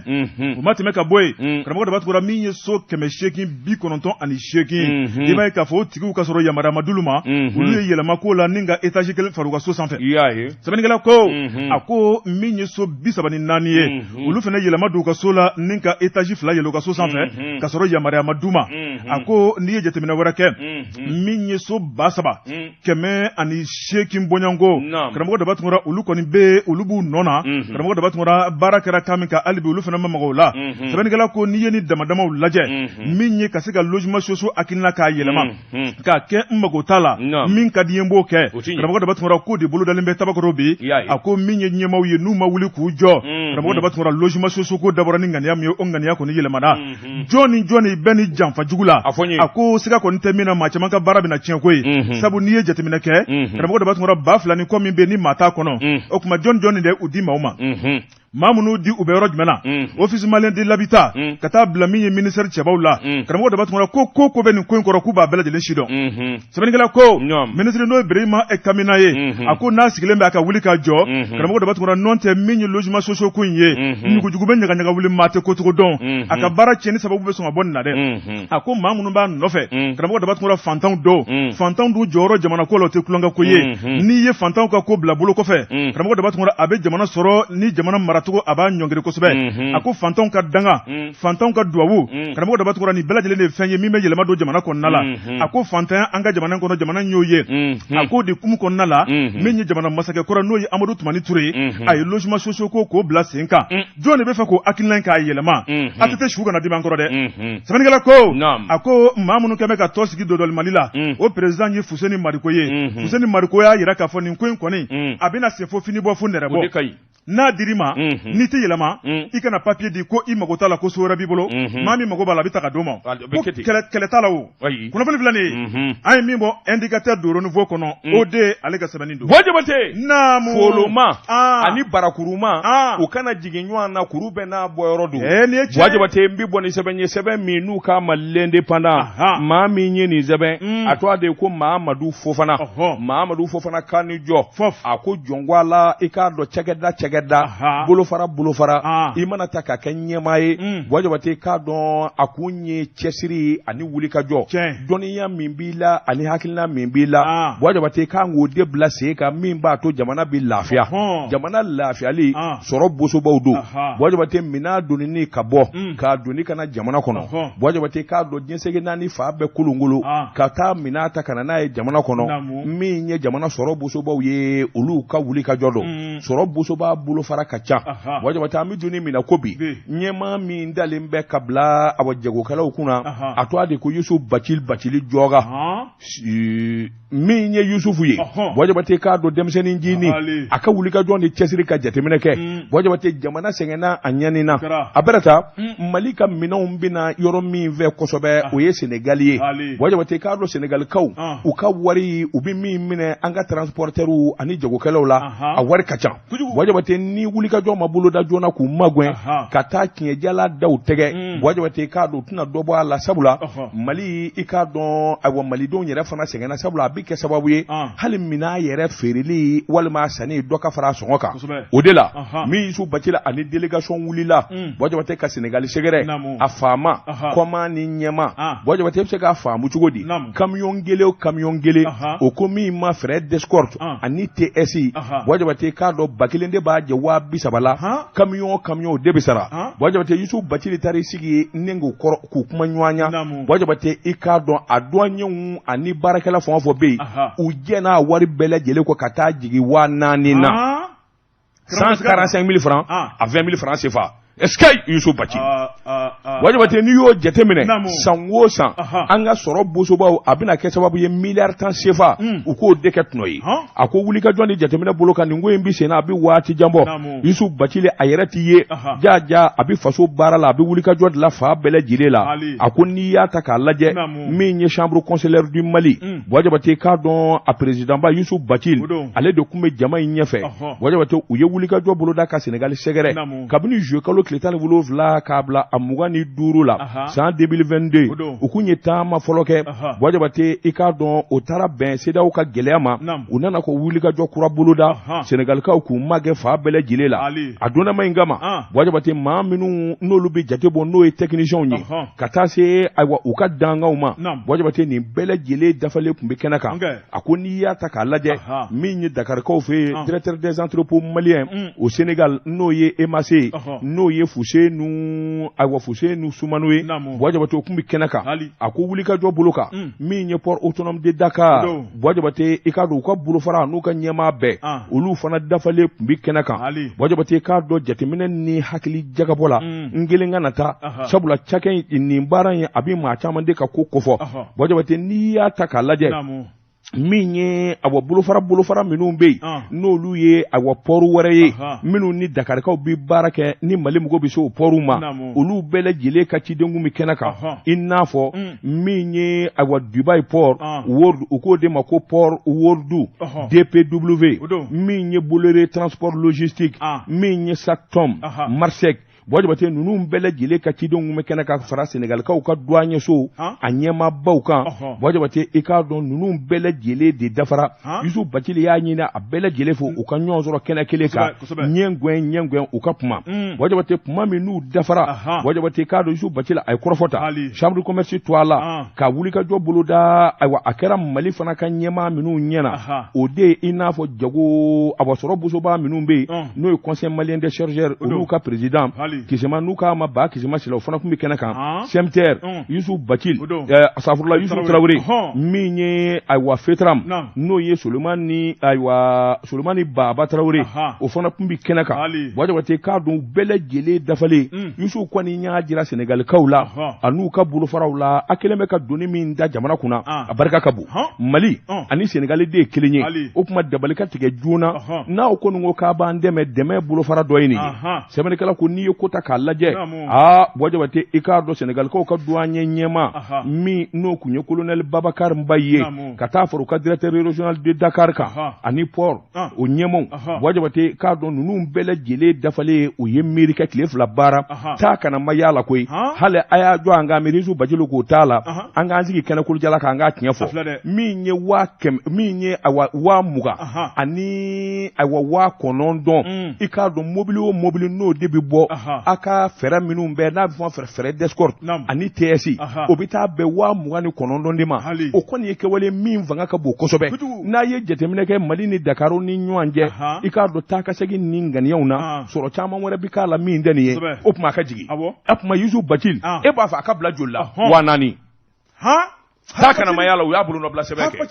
O ma tɛmɛ ka bɔ yen, karamɔgɔ Daba Tunkara, min ye so 898, i b'a ye k'a fɔ o tigiw ka sɔrɔ yamaruya ma d'olu ma, olu ye yɛlɛma k'o la ni ka étage kelen fara u ka so sanfɛ. Sɛbɛnnikɛla ko a ko min ye so 34 ye, olu fana yɛlɛma don u ka so la ni ka étage 2 yɛlɛ u ka so sanfɛ, ka sɔrɔ yamaruya ma d'u ma. A ko n'i ye jateminɛ wɛrɛ kɛ, min ye so 3108 bɔɲɔgɔnko, karamɔgɔ Daba Tunkara, olu kɔni bɛ, olu b'u nɔ na. Karamɔgɔ Daba Tunkara, baara kɛra kan min kan, hali bi olu fana ma maga o la. Sɛbɛnnikɛla ko n'i ye ni damadamaw lajɛ, min ye ka se ka logement sociaux hakilina k'a yɛlɛma k'a kɛ n mago t'a la, min ka di n ye n b'o kɛ, karamɔgɔ Daba Tunkara, k'o de bolodalen bɛ Tabakɔrɔ bi. A ko min ye ɲɛmaaw ye, n'u ma wuli k'u jɔ, karamɔgɔ Daba Tunkara, logement sociaux ko dabɔra ni ŋaniya min ye, o ŋaniya kɔni yɛlɛmana. Jɔn ni jɔn bɛ ni janfa jugu la? A ko siga kɔni tɛ min na, maa caman ka baara bɛna tiɲɛ koyi, sabu n'i ye jateminɛ kɛ, karamɔgɔ Daba Tunkara, 2000 ni kɔ min bɛ ni maa t'a kɔnɔ, o tuma jɔn jɔn de u di maaw ma? Maa minnu di, u bɛ yɔrɔ jumɛn na? Office malien de l'habitat, ka taa bila min ye ministère cɛbaw la. Karamɔgɔ Daba Tunkara ko ko ko bɛ nin ko in kɔrɔ, k'u b'a bɛɛ lajɛlen si dɔn. Sɛbɛnnikɛla ko minisiri, n'o ye Birima Kamina ye, a ko n'a sigilen bɛ, a ka wuli ka jɔ. Karamɔgɔ Daba Tunkara, nɔn tɛ min ye logement sociaux ko in ye, ɲugujugu bɛ ɲagaɲaga wuli, maa tɛ kocogo dɔn, a ka baara tiɲɛni sababu bɛ sɔn ka bɔ nin na dɛ. A ko maa minnu b'a nɔfɛ, karamɔgɔ Daba Tunkara, fantanw don. Fantanw dun jɔyɔrɔ jamana ko la, o tɛ tulonkɛ ko ye. N'i ye fantanw ka ko bila bolo kɔfɛ, karamɔgɔ Daba Tunkara, a bɛ jamana sɔrɔ ni jamana maracogo a b'a ɲɔngiri kosɛbɛ. A ko fantanw ka danga, fantanw ka duwawu, karamɔgɔ Daba Tunkara, nin bɛɛ lajɛlen de ye fɛn ye min bɛ yɛlɛma don jamana kɔnɔna la. A ko fantanya an ka jamana kɔnɔ, jamana y'o ye. A ko de kumu kɔnɔna la, min ye jamana masakɛ kɔrɔ, n'o ye Amadu Tumani Ture ye, a ye logement sociaux ko k'o bila sen kan. Jɔn de bɛ fɛ k'o hakilina in k'a yɛlɛma? ATT su kana dimi an kɔrɔ dɛ. Sɛbɛnnikɛla ko a ko maa minnu kɛlen bɛ ka tɔn sigi dɔdɔli Mali la, o président ye Fuseni Mariko ye. Fuseni Mariko y'a jira k'a fɔ nin ko in kɔni, a bɛna se fo fini bɔ fo nɛrɛ bɔ. N'a dir'i ma, n'i tɛ yɛlɛma, i kana papier di ko i mago t'a la, ko so wɛrɛ b'i bolo. Maa min mago b'a la, a bɛ ta ka d'o ma. Ko kɛlɛ t'a la. O kunnafoni filɛ nin ye, an ye min bɔ Indicateur du Renouveau kɔnɔ, o de ale ka sɛbɛnni don. Buwa Jabate, naamu. Foloma ani barakuruma, u kana jigin ɲɔgɔn na, kuru bɛɛ n'a bɔyɔrɔ don. Nin ye tiɲɛ. Buwa Jabate, n bɛ bɔ ni sɛbɛn ye, sɛbɛn min n'u k'a ma L'Indépendant. Maa min ye nin sɛbɛn, a tɔgɔ de ye ko Mahamadu Fofana. Mahamadu Fofana ka ni jɔ, a ko jɔn ko Ala, i k'a dɔn cakɛda cakɛda, bolofara bolofara, i mana ta ka kɛ ɲɛmaa ye, Buwa Jabate, k'a dɔn a kun ye cɛsiri ani wulikajɔ. Dɔnniya min b'i la ani hakilina min b'i la, Buwa Jabate, kan k'o de bila sen kan min b'a to jamana bɛ lafiya. Jamana lafiyali sɔrɔ bosobaw don. Buwa Jabate, minɛn donni ka bɔ k'a doni ka na jamana kɔnɔ, Buwa Jabate, k'a dɔn diɲɛ seleke naani fan bɛɛ kolonkolon ka taa minɛn ta ka na n'a ye jamana kɔnɔ, min ye jamana sɔrɔ bosobaw ye, olu ka wulikajɔ don. Sɔrɔ bosoba bolofara ka ca. Buwa Jabate, an bɛ don min na ko bi, ɲɛmaa min dalen bɛ ka bila awa jagokɛlaw kunna, a tɔgɔ de ko Yusufu Bacili Bacili Jɔga. Min ye Yusufu ye, Buwa Jabate, k'a dɔn denmisɛnnin jinin, a ka wulikajɔ ni cɛsiri ka jateminɛ kɛ. Buwa Jabate, jamana sɛgɛnna, a ɲanina, a bɛrɛ ta. Mali ka minɛnw bɛ na yɔrɔ min fɛ kosɛbɛ, o ye Senegali ye. Buwa Jabate, k'a dɔn Senegalikaw, u ka wari u bɛ min minɛ an ka transporteurs ani jagokɛlaw la, a wari ka ca. Buwa Jabate, ni wulikajɔ ma boloda joona k'u magɛn ka taa tiɲɛjala da u tɛgɛ, Buwa Jabate, k'a dɔn u tɛna dɔ bɔ a la, sabula Mali, i k'a dɔn, ayiwa, malidenw yɛrɛ fana sɛgɛnna, sabula a bɛ kɛ sababu ye hali minɛn yɛrɛ feereli walima a sanni, dɔ ka fara a sɔngɔ kan. O de la min Yusufu Bacili ani délégation wulila, Buwa Jabate, ka Senegali sɛgɛrɛ, a faama kɔma ni ɲɛma. Buwa Jabate, e bɛ se k'a faamu cogo di? Camion kelen o camion kelen, o ko min ma frais d'escorte ani TS, Buwa Jabate, k'a dɔn 1000 de b'a jɛ 30.000 la, camion o camion o de bɛ sara. Buwa Jabate, Yusufu Bacili taara i sigi ni k'u kɔrɔ k'u kuma ɲɔgɔnya. Buwa Jabate, i k'a dɔn a douaniers ani baarakɛla fɛn o fɛn bɛ yen, u jɛn'a wari bɛɛ lajɛlen kɔ ka taa jigin 4000 na, 145 000 francs à 20 000 francs CFA. Est-ce que Yusuf Bacili, Buwa Jabate, n'i y'o jateminɛ, san o san an ka sɔrɔ bosobaw, a bɛna kɛ sababu ye miliyari 10 CFA u k'o de kɛ tɔnɔ ye. A ko wulikajɔ ni jateminɛ bolo kan, nin ko in bɛ sen na, a bɛ waati jan bɔ. Yusuf Bacili a yɛrɛ t'i ye ja ja, a bɛ faso baara la, a bɛ wulikajɔ de la fan bɛɛ lajɛlen la. A ko n'i y'a ta k'a lajɛ, min ye chambre consulaire du Mali, Buwa Jabate, k'a dɔn a président ba Yusuf Bacili, ale de tun bɛ jama in ɲɛfɛ. Buwa Jabate, u ye wulikajɔ boloda ka Senegali sɛgɛrɛ kabini juillet kalo tile 17 k'a bila a 25 la san 2022. U kun ye taama fɔlɔ kɛ. Buwa Jabate, i k'a dɔn o taara bɛn CEDEAO ka gɛlɛya ma. U nana ko wulikajɔ kura boloda, Senegalikaw k'u magɛn fan bɛɛ lajɛlen la. A donnama in kama, Buwa Jabate, maa minnu n'olu bɛ jate bɔ, n'o ye techniciens ye, ka taa se ayiwa u ka dankanw ma, Buwa Jabate, nin bɛɛ lajɛlen dafalen tun bɛ kɛnɛ kan. A ko n'i y'a ta k'a lajɛ, min ye Dakarikaw fɛ yen, directeur des entrepôts maliens au Sénégal, n'o ye EMAC ye, n'o ye Fusenu, ayiwa, Fusenu Sumano ye, Buwa Jabate, o tun bɛ kɛnɛ kan. A ko wulikajɔ bolo kan, min ye port autonome de Dakar, Buwa Jabate, i k'a dɔn u ka bolofara n'u ka ɲɛmaa bɛɛ, olu fana dafalen tun bɛ kɛnɛ kan. Buwa Jabate, i k'a dɔn jateminɛ ni hakili jagabɔ la, n kelen ka na taa, sabula cakɛ nin baara in, a bɛ maa caman de ka ko kofɔ. Buwa Jabate, n'i y'a ta k'a lajɛ, min ye awa bolofara minnu bɛ yen, n'olu ye awa port wɛrɛ ye minnu ni Dakarikaw bɛ baara kɛ, ni Mali mɔgɔw bɛ se o port ma, olu bɛɛ lajɛlen ka ciden kun bɛ kɛnɛ kan, i n'a fɔ min ye awa Dubai port World, u k'o de ma ko port World DPW, min ye Bolloré transport logistique, min ye Sactom Maersk. Buwa Jabate, ninnu bɛɛ lajɛlen ka cidenw kun bɛ kɛnɛ ka fara Senegalikaw ka douanier so a ɲɛmaabaw kan. Buwa Jabate, i k'a dɔn ninnu bɛɛ lajɛlen de dafara. Yusuf Bacili y'a ɲini a bɛɛ lajɛlen fo u ka ɲɔgɔn sɔrɔ kɛnɛ kelen kan, ɲɛgɛn ɲɛgɛn, u ka kuma. Buwa Jabate, kuma min n'u dafara, Buwa Jabate, k'a dɔn Yusuf Bacili a ye kɔrɔfɔ ta chambre de commerce to a la ka wulikajɔ boloda. Ayiwa, a kɛra Mali fana ka ɲɛmaa minnu ɲɛna, o de ye i n'a fɔ jago awa sɔrɔ bosoba minnu bɛ yen, n'o ye conseil malien des chargeurs, olu ka président Kisema, n'u k'a ma Ba Kisema Sila, o fana tun bɛ kɛnɛ kan. CMTR, Yusuf Bacili, safurula Yusuf Tarawele, min ye ayiwa FETRAM, n'o ye Solomani, ayiwa, Solomani Baba Tarawele, o fana tun bɛ kɛnɛ kan. Buwa Jabate, k'a dɔn bɛɛ lajɛlen dafalen, Yusuf kɔni y'a jira Senegalikaw la an'u ka bolofaraw la, a kɛlen bɛ ka doni min da jamana kunna, a barika ka bon. Mali ani Senegali de ye kelen ye. O tuma dabali ka tigɛ joona. N'aw kɔni ko k'a b'an dɛmɛ, dɛmɛ bolofara dɔ ye nin ye. Sɛbɛnnikɛla ko n'i ye ko ta k'a lajɛ, aa, Buwa Jabate, i k'a dɔn Senegalikaw ka douanier ɲɛmaa min n'o tun ye colonel Babacar Mbaye ye, ka taa fara u ka directeur régional de Dakar kan ani port o ɲɛmaaw, Buwa Jabate, k'a dɔn ninnu bɛɛ lajɛlen dafalen, u ye miiri kɛ tile 2 baara taa kana ma y'a la koyi. Hali a y'a jɔ an ka miiri, Yusuf Bacili k'o t'a la, an k'an sigi kɛnɛkolojala kan, an k'a tiɲɛ fɔ, min ye 100 000, min ye ayiwa 20.000 ani ayiwa 90.000, i k'a dɔn mobili o mobili n'o de bɛ bɔ a ka fɛɛrɛ minnu bɛɛ n'a bɛ fɔ frais d'escorte ani TS, o bɛ taa bɛn 29.000 de ma. O kɔni ye kɛwale min fanga ka bon kosɛbɛ. N'a ye jateminɛ kɛ Mali ni Dakar ni ɲɔgɔn cɛ, i k'a dɔn taa ka segin ni ŋaniyaw na, sɔrɔ caman wɛrɛ bɛ k'a la min tɛ nin ye. O tuma a ka jigin. A tuma Yusuf Bacili, e b'a fɔ a ka bila joli la? 4000. Taa kana ma y'a la, u y'a bolonɔbila sɛbɛn kɛ.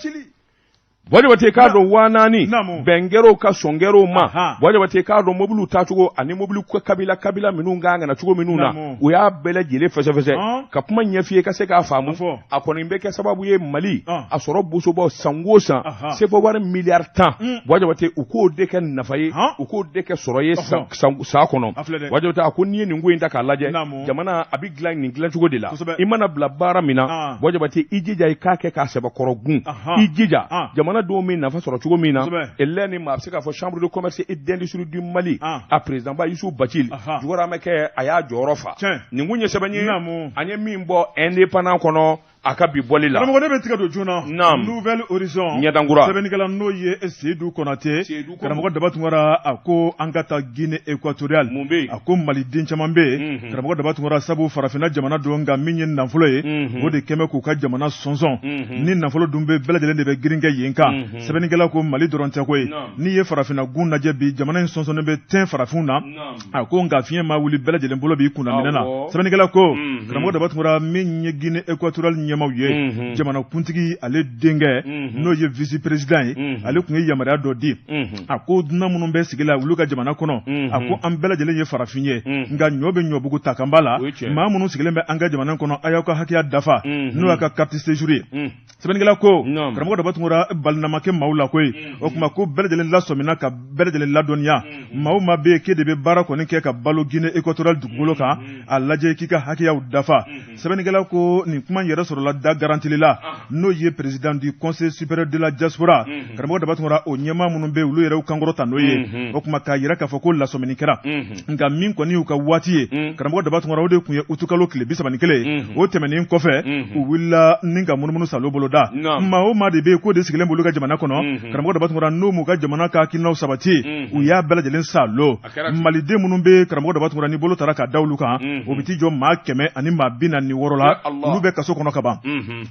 Buwa Jabate k'a dɔn 4000 bɛn kɛr'o kan sɔn kɛr'o ma. Buwa Jabate k'a dɔn mobiliw taacogo ani mobili kabila kabila minnu kan ka na cogo minnu na, u y'a bɛɛ lajɛlen fɛsɛfɛsɛ ka kuma ɲɛf'i ye ka se k'a faamu. A kɔni bɛ kɛ sababu ye Mali a sɔrɔ bosobaw san o san sefa wari miliyari 10, Buwa Jabate, u k'o de kɛ nafa ye, u k'o de kɛ sɔrɔ ye san kɔnɔ. Buwa Jabate a ko n'i ye nin ko in ta k'a lajɛ, jamana a bɛ dilan nin dilancogo de la. I mana bila baara min na, Buwa Jabate, i jija i k'a kɛ k'a sɛbɛkɔrɔ gun. I jija jamanadenw bɛ nafa sɔrɔ cogo min na. Elɛ ni maa bɛ se k'a fɔ chambre de commerce et d'industrie du Mali, a président ba Yusufu Bacili Juguramɛkɛ, a y'a jɔyɔrɔ fa. Nin kun ye sɛbɛn ye an ye min bɔ Indépendant kɔnɔ a ka bi bɔli la. Karamɔgɔ, ne bɛ tigɛ don joona. Naam. Nouvel Horizon. Ɲɛdankura. Sɛbɛnnikɛla n'o ye Seyidu Konate. Karamɔgɔ Daba Tunkara, a ko an ka taa Guinée équatoriale. Mun bɛ yen? A ko maliden caman bɛ yen. Karamɔgɔ Daba Tunkara, sabu farafinna jamana don, nka min ye nafolo ye, o de kɛmɛ k'u ka jamana sɔnsɔn. Ni nafolo dun bɛ, bɛɛ lajɛlen de bɛ girin kɛ yen kan. Sɛbɛnnikɛla ko Mali dɔrɔn tɛ koyi. N'i ye farafinna gun lajɛ bi, jamana in sɔnsɔnnen bɛ tɛn farafinw na. A ko nka fiɲɛ ma wuli, bɛɛ lajɛlen bolo b'i kunda minɛ na. Sɛbɛnnikɛla ko karamɔgɔ Daba Tunkara, min ye Guinée équatoriale ɲɛmaaw ye, jamanakuntigi ale denkɛ n'o ye vice président ye, ale tun ye yamaruya dɔ di. A ko dunan minnu bɛ sigi la olu ka jamana kɔnɔ, a ko an bɛɛ lajɛlen ye farafin ye, nka ɲɔ bɛ ɲɔbugu ta kan b'a la. Maa minnu sigilen bɛ an ka jamana kɔnɔ, a y'aw ka hakɛya dafa, n'o y'a ka carte séjour ye. Sɛbɛnnikɛla ko karamɔgɔ Daba Tunkara, balina ma kɛ maaw la koyi. O tuma ko bɛɛ lajɛlen lasɔmina ka bɛɛ lajɛlen ladɔnniya, maa o maa bɛ yen k'e de bɛ baara kɔni kɛ ka balo Guinée équatoriale dugukolo kan, a lajɛ k'i ka hakɛyaw dafa. Sɛbɛnnikɛla ko nin kuma yɛrɛ sɔrɔla da garantili la, n'o ye président du conseil supérieur de la diaspora, karamɔgɔ Daba Tunkara, o ɲɛmaa minnu bɛ olu yɛrɛ kankɔrɔ ta n'o ye. O tuma k'a jira k'a fɔ ko lasɔmini kɛra, nka min kɔni y'u ka waati ye, karamɔgɔ Daba Tunkara, o de tun ye utukalo tile 31. O tɛmɛnen kɔfɛ, u wulila ni ka munumunu salo boloda. Maa o maa de bɛ yen k'o de sigilen b'olu ka jamana kɔnɔ, karamɔgɔ Daba Tunkara, n'u m'u ka jamana ka hakilinaw sabati, u y'a bɛɛ lajɛlen salo. Maliden minnu bɛ, karamɔgɔ Daba Tunkara, ni bolo taara ka da olu kan, o bɛ t'i jɔ maa 146 la. Olu bɛ kaso kɔnɔ ka ban.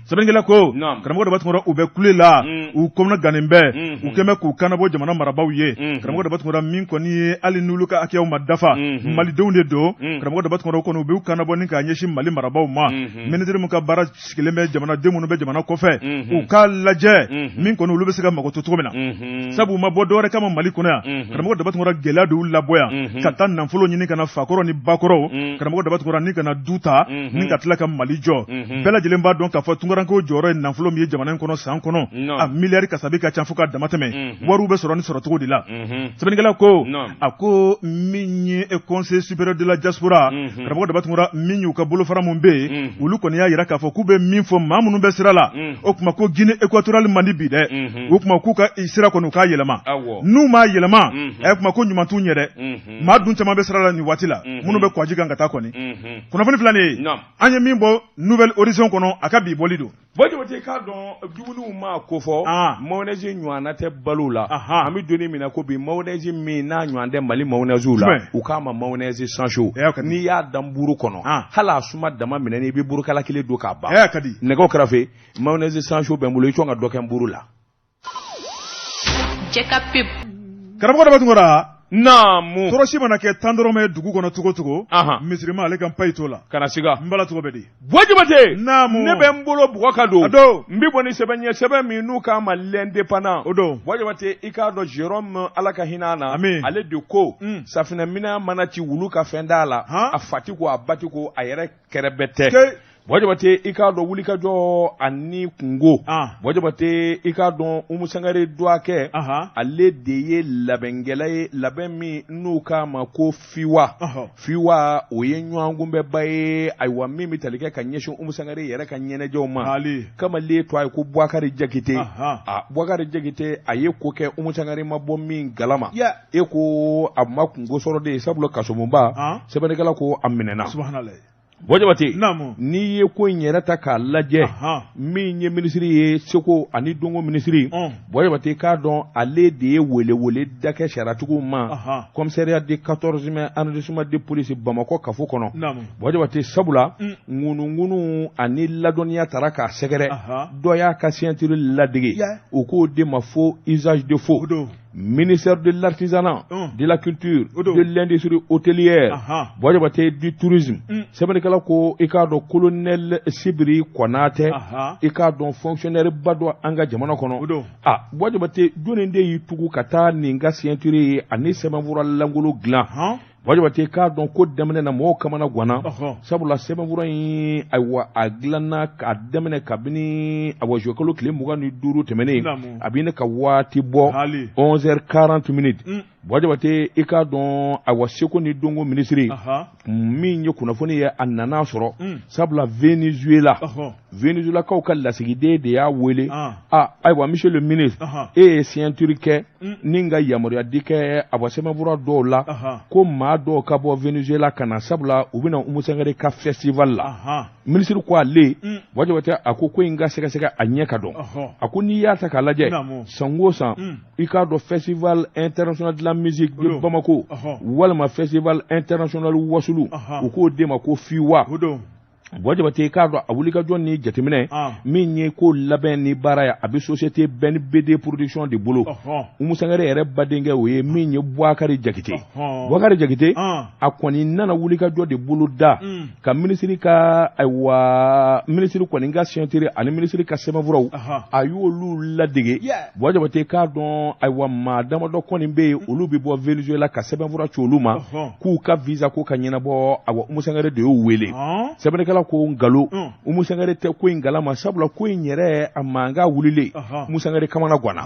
Sɛbɛnnikɛla ko karamɔgɔ Daba Tunkara, u bɛ kule la, u kɔnɔgannen bɛ, u kɛn bɛ k'u kannabɔ jamana marabaaw ye. Karamɔgɔ Daba Tunkara, min kɔni ye hali n'olu ka hakɛyaw ma dafa, malidenw de don. Karamɔgɔ Daba Tunkara kɔni, u b'u kannabɔ ni k'a ɲɛsin Mali marabaaw ma, minisiri min ka baara sigilen bɛ jamanaden minnu bɛ jamana kɔfɛ, u k'a lajɛ min kɔni olu bɛ se ka mago to cogo min na, sabu u ma bɔ dɔwɛrɛ kama Mali kɔnɔ yan. Karamɔgɔ Daba Tunkara, gɛlɛya de y'u labɔ yan ka taa nafolo ɲini ka na fakɔrɔ ni bakɔrɔw, karamɔgɔ Daba Tunkara, ni ka na du ta ni ka tila ka Mali jɔ. Bɛɛ lajɛlen b'a dɔn k'a fɔ tunkarankew jɔyɔrɔ ye nafolo min ye jamana in kɔnɔ san kɔnɔ, a miliyari kasabi ka ca fo ka damatɛmɛ. Wariw bɛ sɔrɔ ni sɔrɔcogo de la. Sɛbɛnnikɛla ko a ko min ye conseil supérieur de la diaspora, karamɔgɔ Daba Tunkara, min y'u ka bolofara min bɛ yen, olu kɔni y'a jira k'a fɔ k'u bɛ min fɔ maa minnu bɛ sira la, o tuma ko Guinée équatoriale man di bi dɛ. O tuma k'u ka sira kɔni u k'a yɛlɛma. N'u m'a yɛlɛma, ɛ tuma ko ɲuman t'u ɲɛ dɛ. Maa dun caman bɛ sira la nin waati la, minnu bɛ kwaji kan ka taa kɔni. Kunnafoni filɛ nin ye, an ye min bɔ Nouvel Horizon kɔnɔ, a ka bi bɔli don. Buwa Jabate, k'a dɔn dumuniw maa ko fɔ, mayonnaise ɲɔgɔnna tɛ balo la. An bɛ don min na ko bi, mayonnaise min n'a ɲɔgɔn tɛ Mali mayonnaise la, u k'a ma mayonnaise Sancho. N'i y'a dan buru kɔnɔ, hali a suma dama minɛ, i bɛ burukala kelen dun k'a ban. Nɛgɛw kɛrɛfɛ, mayonnaise Sancho bɛ n bolo, i sɔn ka dɔ kɛ n buru la. Cɛ ka pub. Karamɔgɔ Daba Tunkara. Naamu. Tɔɔrɔsi mana kɛ tandɔrɔmɛ ye dugu kɔnɔ cogo cogo. Misirima ale ka npayi t'o la. Kana siga. N bala tɔgɔ bɛ di? Buwa Jabate. Naamu. Ne bɛ n bolo bugɔ ka don. A don. N bɛ bɔ ni sɛbɛn ye, sɛbɛn min n'u k'a ma L'Indépendant. O don. Buwa Jabate, i k'a dɔn Jérôme, Ala ka hinɛ a na. Ami. Ale de ko. Safinɛminan mana ci wulu ka fɛn t'a la. A fa ti ko, a ba ti ko, a yɛrɛ kɛrɛbɛ tɛ. Buwa Jabate, i k'a dɔn wulikajɔ ani kunko. Buwa Jabate, i k'a dɔn Umu Sangare dɔgɔkɛ, ale de ye labɛnkɛla ye, labɛn min n'u k'a ma ko FIWA. FIWA, o ye ɲɔgɔnkunbɛnba ye, ayiwa, min bɛ tali kɛ ka ɲɛsin Umu Sangare yɛrɛ ka ɲɛnajɛw ma. Kamalen tɔgɔ ye ko Bubakari Jakite. A Bubakari Jakite, a ye ko kɛ Umu Sangare ma bɔ min kalama. E ko a ma kunko sɔrɔ de ye, sabula kasobonba, sɛbɛnnikɛla ko a minɛna. Buwa Jabate, n'i ye ko in yɛrɛ ta k'a lajɛ, min ye minisiri ye, seko ani dɔnko minisiri, Buwa Jabate, k'a dɔn ale de ye welewele da kɛ sariyatigiw ma commissariat de 14e arrondissement de police Bamakɔ kafo kɔnɔ. Buwa Jabate, sabula ŋunuŋunu ani ladɔnniya taara k'a sɛgɛrɛ, dɔ y'a ka signature ladege, u k'o de ma faux usage de faux. Ministère de l'artisanat, de la culture, de l'industrie hôtelière, Buwa Jabate, du tourisme. Sɛbɛnnikɛla ko i k'a dɔn colonel Sibiri Konatɛ, i k'a dɔn fonctionnaire ba dɔ an ka jamana kɔnɔ. A Buwa Jabate, jɔnni de y'i tugu ka taa nin ka signature ye ani sɛbɛnfura lankolon dilan? Buwa Jabate, k'a dɔn ko daminɛ na mɔgɔw kamana ganna, sabula sɛbɛnfura in, ayiwa, a dilanna k'a daminɛ kabini awa juillet kalo tile 25 tɛmɛnen, a bɛ ne ka waati bɔ 11h40 minutes. Buwa Jabate, i k'a dɔn ayiwa seko ni dɔnko minisiri min ye kunnafoni ye, a nana sɔrɔ sabula Venezuela, Venezuelakaw ka lasigiden de y'a wele. A ayiwa, monsieur le ministre, e ye signature kɛ ni ka yamaruya di kɛ awa sɛbɛnfura dɔw la ko maa dɔw ka bɔ Venezuela ka na, sabula u bɛna Umu Sangare ka festival la. Minisiri ko ale, Buwa Jabate, a ko ko in ka sɛgɛsɛgɛ a ɲɛ ka dɔn. A ko n'i y'a ta k'a lajɛ, san o san, i k'a dɔn festival international de la musique de Bamako walima festival international Wasulu, u k'o de ma ko FIWA. Buwa Jabate, i k'a dɔn a wulikajɔ ni jateminɛ min ye ko labɛn ni baara ye, a bɛ société Ben BD production de bolo. Umu Sangare yɛrɛ badenkɛ, o ye min ye Buwakari Jakite. Buwakari Jakite, a kɔni nana wulikajɔ de bolo da ka minisiri ka, ayiwa, minisiri kɔni ka signature ani minisiri ka sɛbɛnfuraw, a y'olu ladege. Buwa Jabate, k'a dɔn ayiwa maa damadɔ kɔni bɛ yen, olu bɛ bɔ Venezuela ka sɛbɛnfura ci olu ma k'u ka visa ko ka ɲɛnabɔ. Awa, Umu Sangare de y'u wele. Sɛbɛnnikɛla ko nkalon, Umu Sangare tɛ ko in kalama, sabula ko in yɛrɛ a mankan wulilen, Umu Sangare kamana ganna.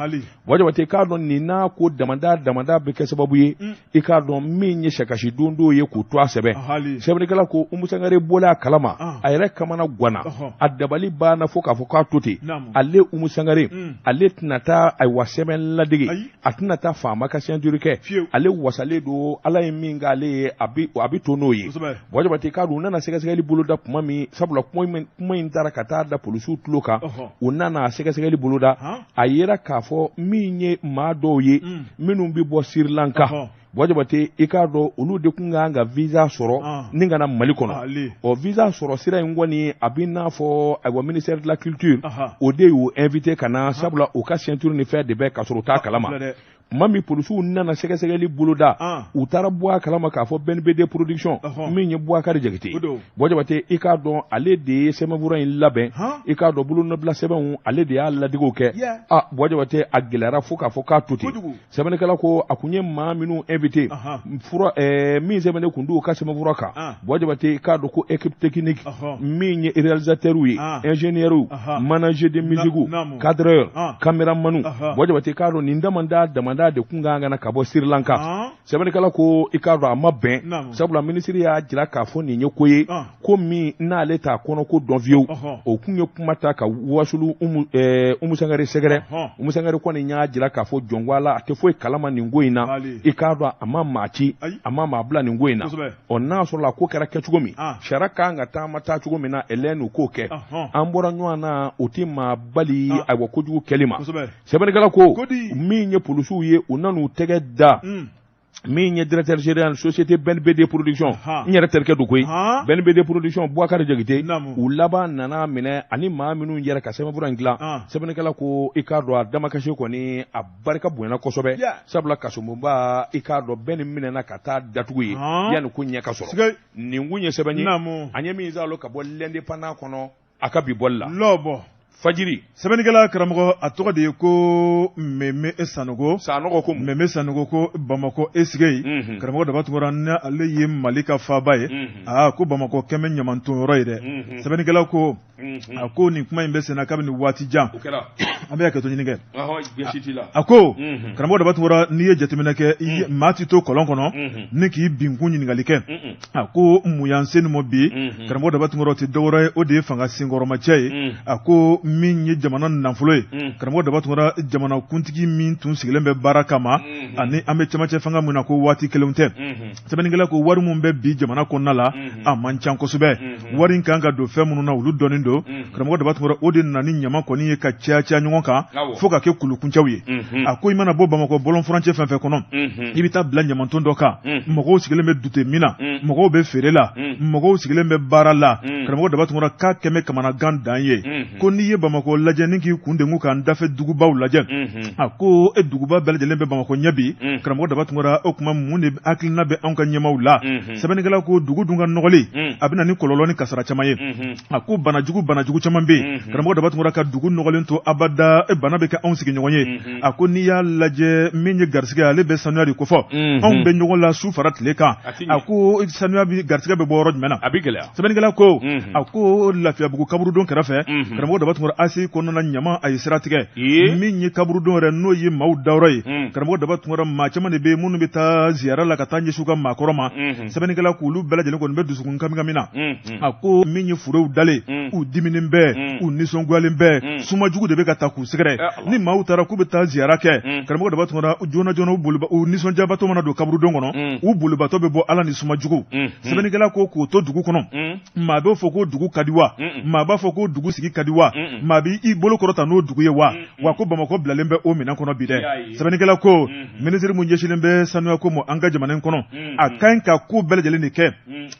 Buwa Jabate, k'a dɔn nin n'a ko damada damada bɛ kɛ sababu ye, i k'a dɔn min ye sɛkasi don dɔw ye k'u to a sɛbɛn. Sɛbɛnnikɛla ko Umu Sangare bɔla a kalama, a yɛrɛ kamana ganna, a dabali banna fo k'a fɔ k'a to ten. Ale Umu Sangare, ale tɛna taa ayiwa sɛbɛn ladege, a tɛna taa faama ka signature kɛ. Ale wasalen don, Ala ye min k'ale ye, a bɛ to n'o ye. Buwa Jabate, k'a dɔn u nana sɛgɛsɛgɛli boloda tuma min, sabula kuma in taara ka taa da polisiw tulo kan, u nana sɛgɛsɛgɛli boloda, a yera k'a fɔ min ye maa dɔw ye minnu bɛ bɔ Sri Lanka. Buwa Jabate, i k'a dɔn olu de tun kan ka visa sɔrɔ ni ka na Mali kɔnɔ. Ɔ visa sɔrɔ sira in kɔni, a bɛ n'a fɔ ayiwa ministère de la culture, o de y'u invité ka na, sabula u ka signature ni fɛn de bɛ ka sɔrɔ u t'a kalama. Tuma min polisiw nana sɛgɛsɛgɛli boloda, u taara bɔ a kalama k'a fɔ Ben BD production, min ye Buwakari Jakite. Buwa Jabate, i k'a dɔn ale de ye sɛbɛnfura in labɛn, i k'a dɔn bolonɔbila sɛbɛnw, ale de y'a ladegew kɛ. A Buwa Jabate, a gɛlɛyara fo k'a fɔ k'a to ten. Sɛbɛnnikɛla ko a kun ye maa minnu invité, fura min sɛbɛnnen kun d'u ka sɛbɛnfura kan, Buwa Jabate, i k'a dɔn ko équipe technique, min ye réalisateur ye, ingénieur, manager de musique, cadreur, caméraman. Buwa Jabate, k'a dɔn nin damada damada de kun kan ka na ka bɔ Sri Lanka. Sɛbɛnnikɛla ko i k'a dɔn a ma bɛn, sabula minisiri y'a jira k'a fɔ nin ye ko ye, ko min n'ale t'a kɔnɔ ko dɔn fiyewu. O kun ye kuma ta ka wasulu Umu Sangare sɛgɛrɛ. Umu Sangare kɔni y'a jira k'a fɔ jɔnko Ala, a tɛ foyi kalama nin ko in na. I k'a dɔn a ma maa ci, a ma maa bila nin ko in na. Ɔ n'a sɔrɔla a ko kɛra kɛcogo min, sariya kan ka taama taa cogo min na, Hélène k'o kɛ. An bɔra ɲɔgɔn na, o tɛ maa bali ayiwa kojugu kɛli ma. Sɛbɛnnikɛla ko min ye polisiw ye, u nan'u tɛgɛ da min ye directeur général société Ben BD production, n yɛrɛ terikɛ don koyi, Ben BD production, Buwakari Jakite. U laban nana minɛ ani maa minnu yɛrɛ ka sɛbɛnfura in dilan. Sɛbɛnnikɛla ko i k'a dɔn a damakasi kɔni a barika bonyana kosɛbɛ, sabula kasobonba, i k'a dɔn bɛɛ ni minɛna ka taa datugu ye yanni ko ɲɛ ka sɔrɔ. Nin kun ye sɛbɛn ye an ye min zalo ka bɔ L'Indépendant kɔnɔ a ka bi bɔli la. Lɔbɔ fajiri. Sɛbɛnnikɛla karamɔgɔ, a tɔgɔ de ye ko Mɛmɛ Sanogo. Sanogo ko Mɛmɛ Sanogo ko Bamakɔ esige ye, karamɔgɔ Daba Tunkara, ni ale ye Mali ka faaba ye, aa ko Bamakɔ kɛmɛ ɲamantɔnyɔrɔ ye dɛ. Sɛbɛnnikɛla ko a ko nin kuma in bɛ senna kabini waati jan, an bɛ hakɛto ɲini kɛ. A ko karamɔgɔ Daba Tunkara, n'i ye jateminɛ kɛ, maa tɛ to kɔlɔn kɔnɔ ni k'i binkun ɲininkali kɛ. A ko mun y'an se nin ma bi, karamɔgɔ Daba Tunkara, tɛ dɔwɛrɛ ye, o de ye fanga senkɔrɔmacɛ ye. A ko min ye jamana nafolo ye, karamɔgɔ Daba Tunkara, jamanakuntigi min tun sigilen bɛ baara kama ani an bɛ cɛmancɛ fanga min na, ko waati kelenw tɛ. Sɛbɛnnikɛla ko wari min bɛ bi jamana kɔnɔna la, a man ca kosɛbɛ. Wari in kan ka don fɛn minnu na, olu dɔnnen don. don, karamɔgɔ Daba Tunkara, o de nana ni ɲama kɔni ye ka caya caya ɲɔgɔn kan fo ka kɛ kulukuncɛw ye. A ko i mana bɔ Bamakɔ bɔlɔn furancɛ fɛn fɛn kɔnɔ, i bɛ taa bila ɲamanton dɔ kan, mɔgɔw sigilen bɛ dute min na, mɔgɔw bɛ feere la, mɔgɔw sigilen bɛ baara la. Karamɔgɔ Daba Tunkara, k'a kɛmɛ kamanagan dan ye. Ko n'i ye Bamakɔ lajɛ ni k'i kun dengun k'an dafɛ dugubaw lajɛ, a ko e duguba bɛɛ lajɛlen bɛ Bamakɔ ɲɛ bi. Karamɔgɔ Daba Tunkara, o tuma mun de hakilina bɛ anw ka ɲɛmaaw la? Sɛbɛnnikɛla ko dugu dun ka nɔgɔli, a bɛ na ni kɔlɔlɔ ni kasara caman ye. A ko banajugu banajugu caman bɛ yen. Karamɔgɔ Daba Tunkara, ka dugu nɔgɔlen to abada, bana bɛ kɛ anw sigiɲɔgɔn ye. A ko n'i y'a lajɛ, min ye garisɛgɛ, ale bɛ sanuya de kofɔ. Anw bɛ ɲɔgɔn la su fara tile kan. A ko sanuya bɛ, garisɛgɛ bɛ bɔ yɔrɔ jumɛn na? A bɛ gɛlɛya. Sɛbɛnnikɛla ko, a ko Lafiyabugu kaburudon kɛrɛfɛ, karamɔgɔ Daba Tunkara, ACI kɔnɔna ɲama a ye sira tigɛ. Min ye kaburudon yɛrɛ, n'o ye maaw dayɔrɔ ye, karamɔgɔ Daba Tunkara, maa caman de bɛ minnu bɛ taa ziyara la ka taa ɲɛsin u ka maakɔrɔ ma. Sɛbɛnnikɛla k'olu bɛɛ lajɛlen kɔni bɛ dusukun kamikami na. A ko min ye furew dalen, u diminen bɛ, u nisɔngoyalen bɛ, sumajugu de bɛ ka ta k'u sɛgɛrɛ. Ni maaw taara k'u bɛ taa ziyara kɛ, karamɔgɔ Daba Tunkara, joona joona u nisɔndiyabatɔ mana don kaburudon kɔnɔ, u bolibatɔ bɛ bɔ ala ni sumajugu. Sɛbɛnnikɛla ko k'o to dugu kɔnɔ, maa b'o fɔ ko dugu ka di wa? Maa b'a fɔ ko dugu sigi ka di wa? Maa b'i bolo kɔrɔta n'o dugu ye wa? Wa ko Bamakɔ bilalen bɛ o minɛn kɔnɔ bi dɛ. Sɛbɛnnikɛla ko minisiri min ɲɛsinnen bɛ sanuya ko ma an ka jamana in kɔnɔ, a ka ɲi ka ko bɛɛ lajɛlen de kɛ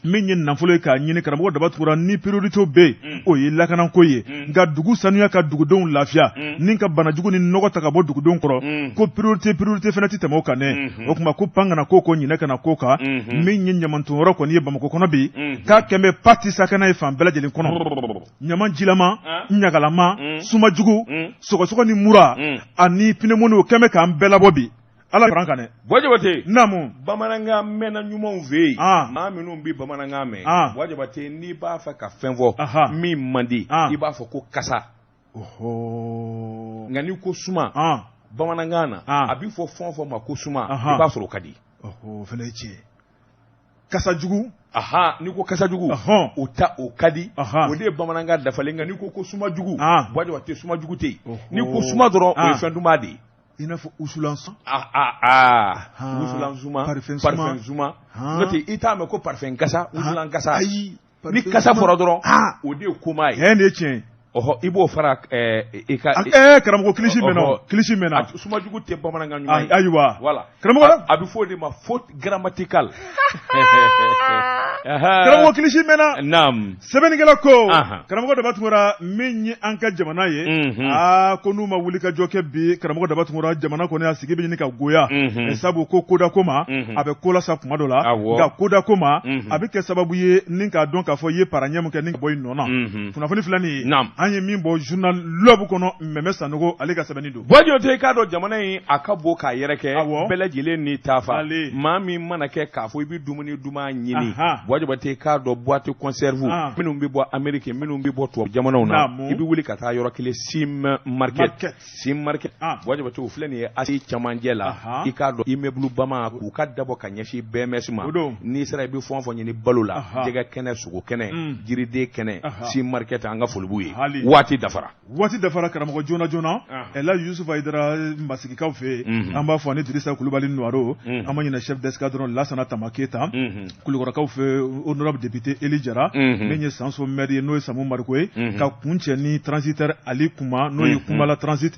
min ye nafolo ye k'a ɲini. Karamɔgɔ Daba Tunkara, ni priorité bɛ yen, o ye lakanako ye, nka dugu sanuya ka dugudenw lafiya ni ka banajugu ni nɔgɔ ta ka bɔ dugudenw kɔrɔ, ko priorité priorité fana tɛ tɛmɛ o kan dɛ. O tuma ko pan kana ko ko ɲinɛ kana ko kan. Min ye ɲamantonyɔrɔ kɔni ye Bamakɔ kɔnɔ bi, k'a kɛmɛ pati sakana ye fan bɛɛ lajɛlen kɔnɔ, ɲama jilama, ɲagalama, sumajugu, sɔgɔsɔgɔ ni mura ani pneumonie, o kɛmɛ k'an bɛɛ labɔ bi. Ala fara kan dɛ. Buwa Jabate. Naamu. Bamanankan mɛnna ɲumanw fɛ yen. Maa minnu bɛ bamanankan mɛn. Buwa Jabate, n'i b'a fɛ ka fɛn fɔ min man di, i b'a fɔ ko kasa. Nka n'i ko suma bamanankan na, a bɛ fɔ fɛn o fɛn ma ko suma, i b'a sɔrɔ o ka di. O fana ye tiɲɛ. Kasa jugu. Aha, n'i ko kasa jugu, o ta o ka di, o de ye bamanankan dafalen. Nka n'i ko suma jugu, Buwa Jabate, suma jugu tɛ yen. N'i ko suma dɔrɔn, o ye fɛn duman de ye. I n'a fɔ wusulan suma. Aa, wusulan suma, parfum suma. N'o tɛ, i t'a mɛn ko parfum kasa, wusulan kasa. Ayi. Ni kasa fɔra dɔrɔn, o de ye koma ye. Nin ye tiɲɛ ye. Ɔhɔ, i b'o fara i ka. Karamɔgɔ, kilisi mɛnna, kilisi mɛnna. Suma jugu tɛ bamanankan ɲuman ye. Ayiwa. Voilà. Karamɔgɔ. A bɛ fɔ o de ma faute grammaticale. Karamɔgɔ, kilisi mɛnna. Naamu. Sɛbɛnnikɛla ko, karamɔgɔ Daba Tunkara, min ye an ka jamana ye, aa, ko n'u ma wuli ka jɔ kɛ bi, karamɔgɔ Daba Tunkara, jamana kɔni a sigi bɛ ɲini ka goya. Sabu ko kodako ma, a bɛ ko lasa kuma dɔ la, nka kodako ma, a bɛ kɛ sababu ye ni k'a dɔn k'a fɔ i ye paraɲɛ min kɛ ni ka bɔ i nɔ na. Kunnafoni filɛ nin ye, an ye min bɔ journal L'Aube kɔnɔ, Mɛmɛ Sanogo ale ka sɛbɛnni don. Buwa Jabate, i k'a dɔn jamana in a ka bon k'a yɛrɛkɛ, bɛɛ lajɛlen ni tafa. Maa min mana kɛ k'a fɔ i bɛ dumuni duman ɲini, Buwa Jabate, i k'a dɔn boîte conserve minnu bɛ bɔ Ameriki, minnu bɛ bɔ tubabu jamanaw na, i bɛ wuli ka taa yɔrɔ kelen, Sim Market. Sim Market, Buwa Jabate, o filɛ nin ye ACI camancɛ la. I k'a dɔn immeuble Bama k'u ka dabɔ ka ɲɛsin BMS ma. N'i sera, i bɛ fɛn o fɛn ɲini balo la, jɛgɛ kɛnɛ, sogo kɛnɛ, jiriden kɛnɛ, Sim Market, an ka foli b'u ye. Waati dafara. Waati dafara, karamɔgɔ. Joona joona, Elaji Yusufu Hayidara Masigikaw fɛ yen, an b'a fɔ ani Dirisa Kulubali Noiro, an ma ɲinɛ chef d'escadron Lasana Tama Keyita, Kulukɔrɔkaw fɛ honorable député Eli Jara, min ye Sanso maire ye, n'o ye Samu Mariko ye, ka kuncɛ ni transitaire Ali Kuma, n'o ye Kumala transit.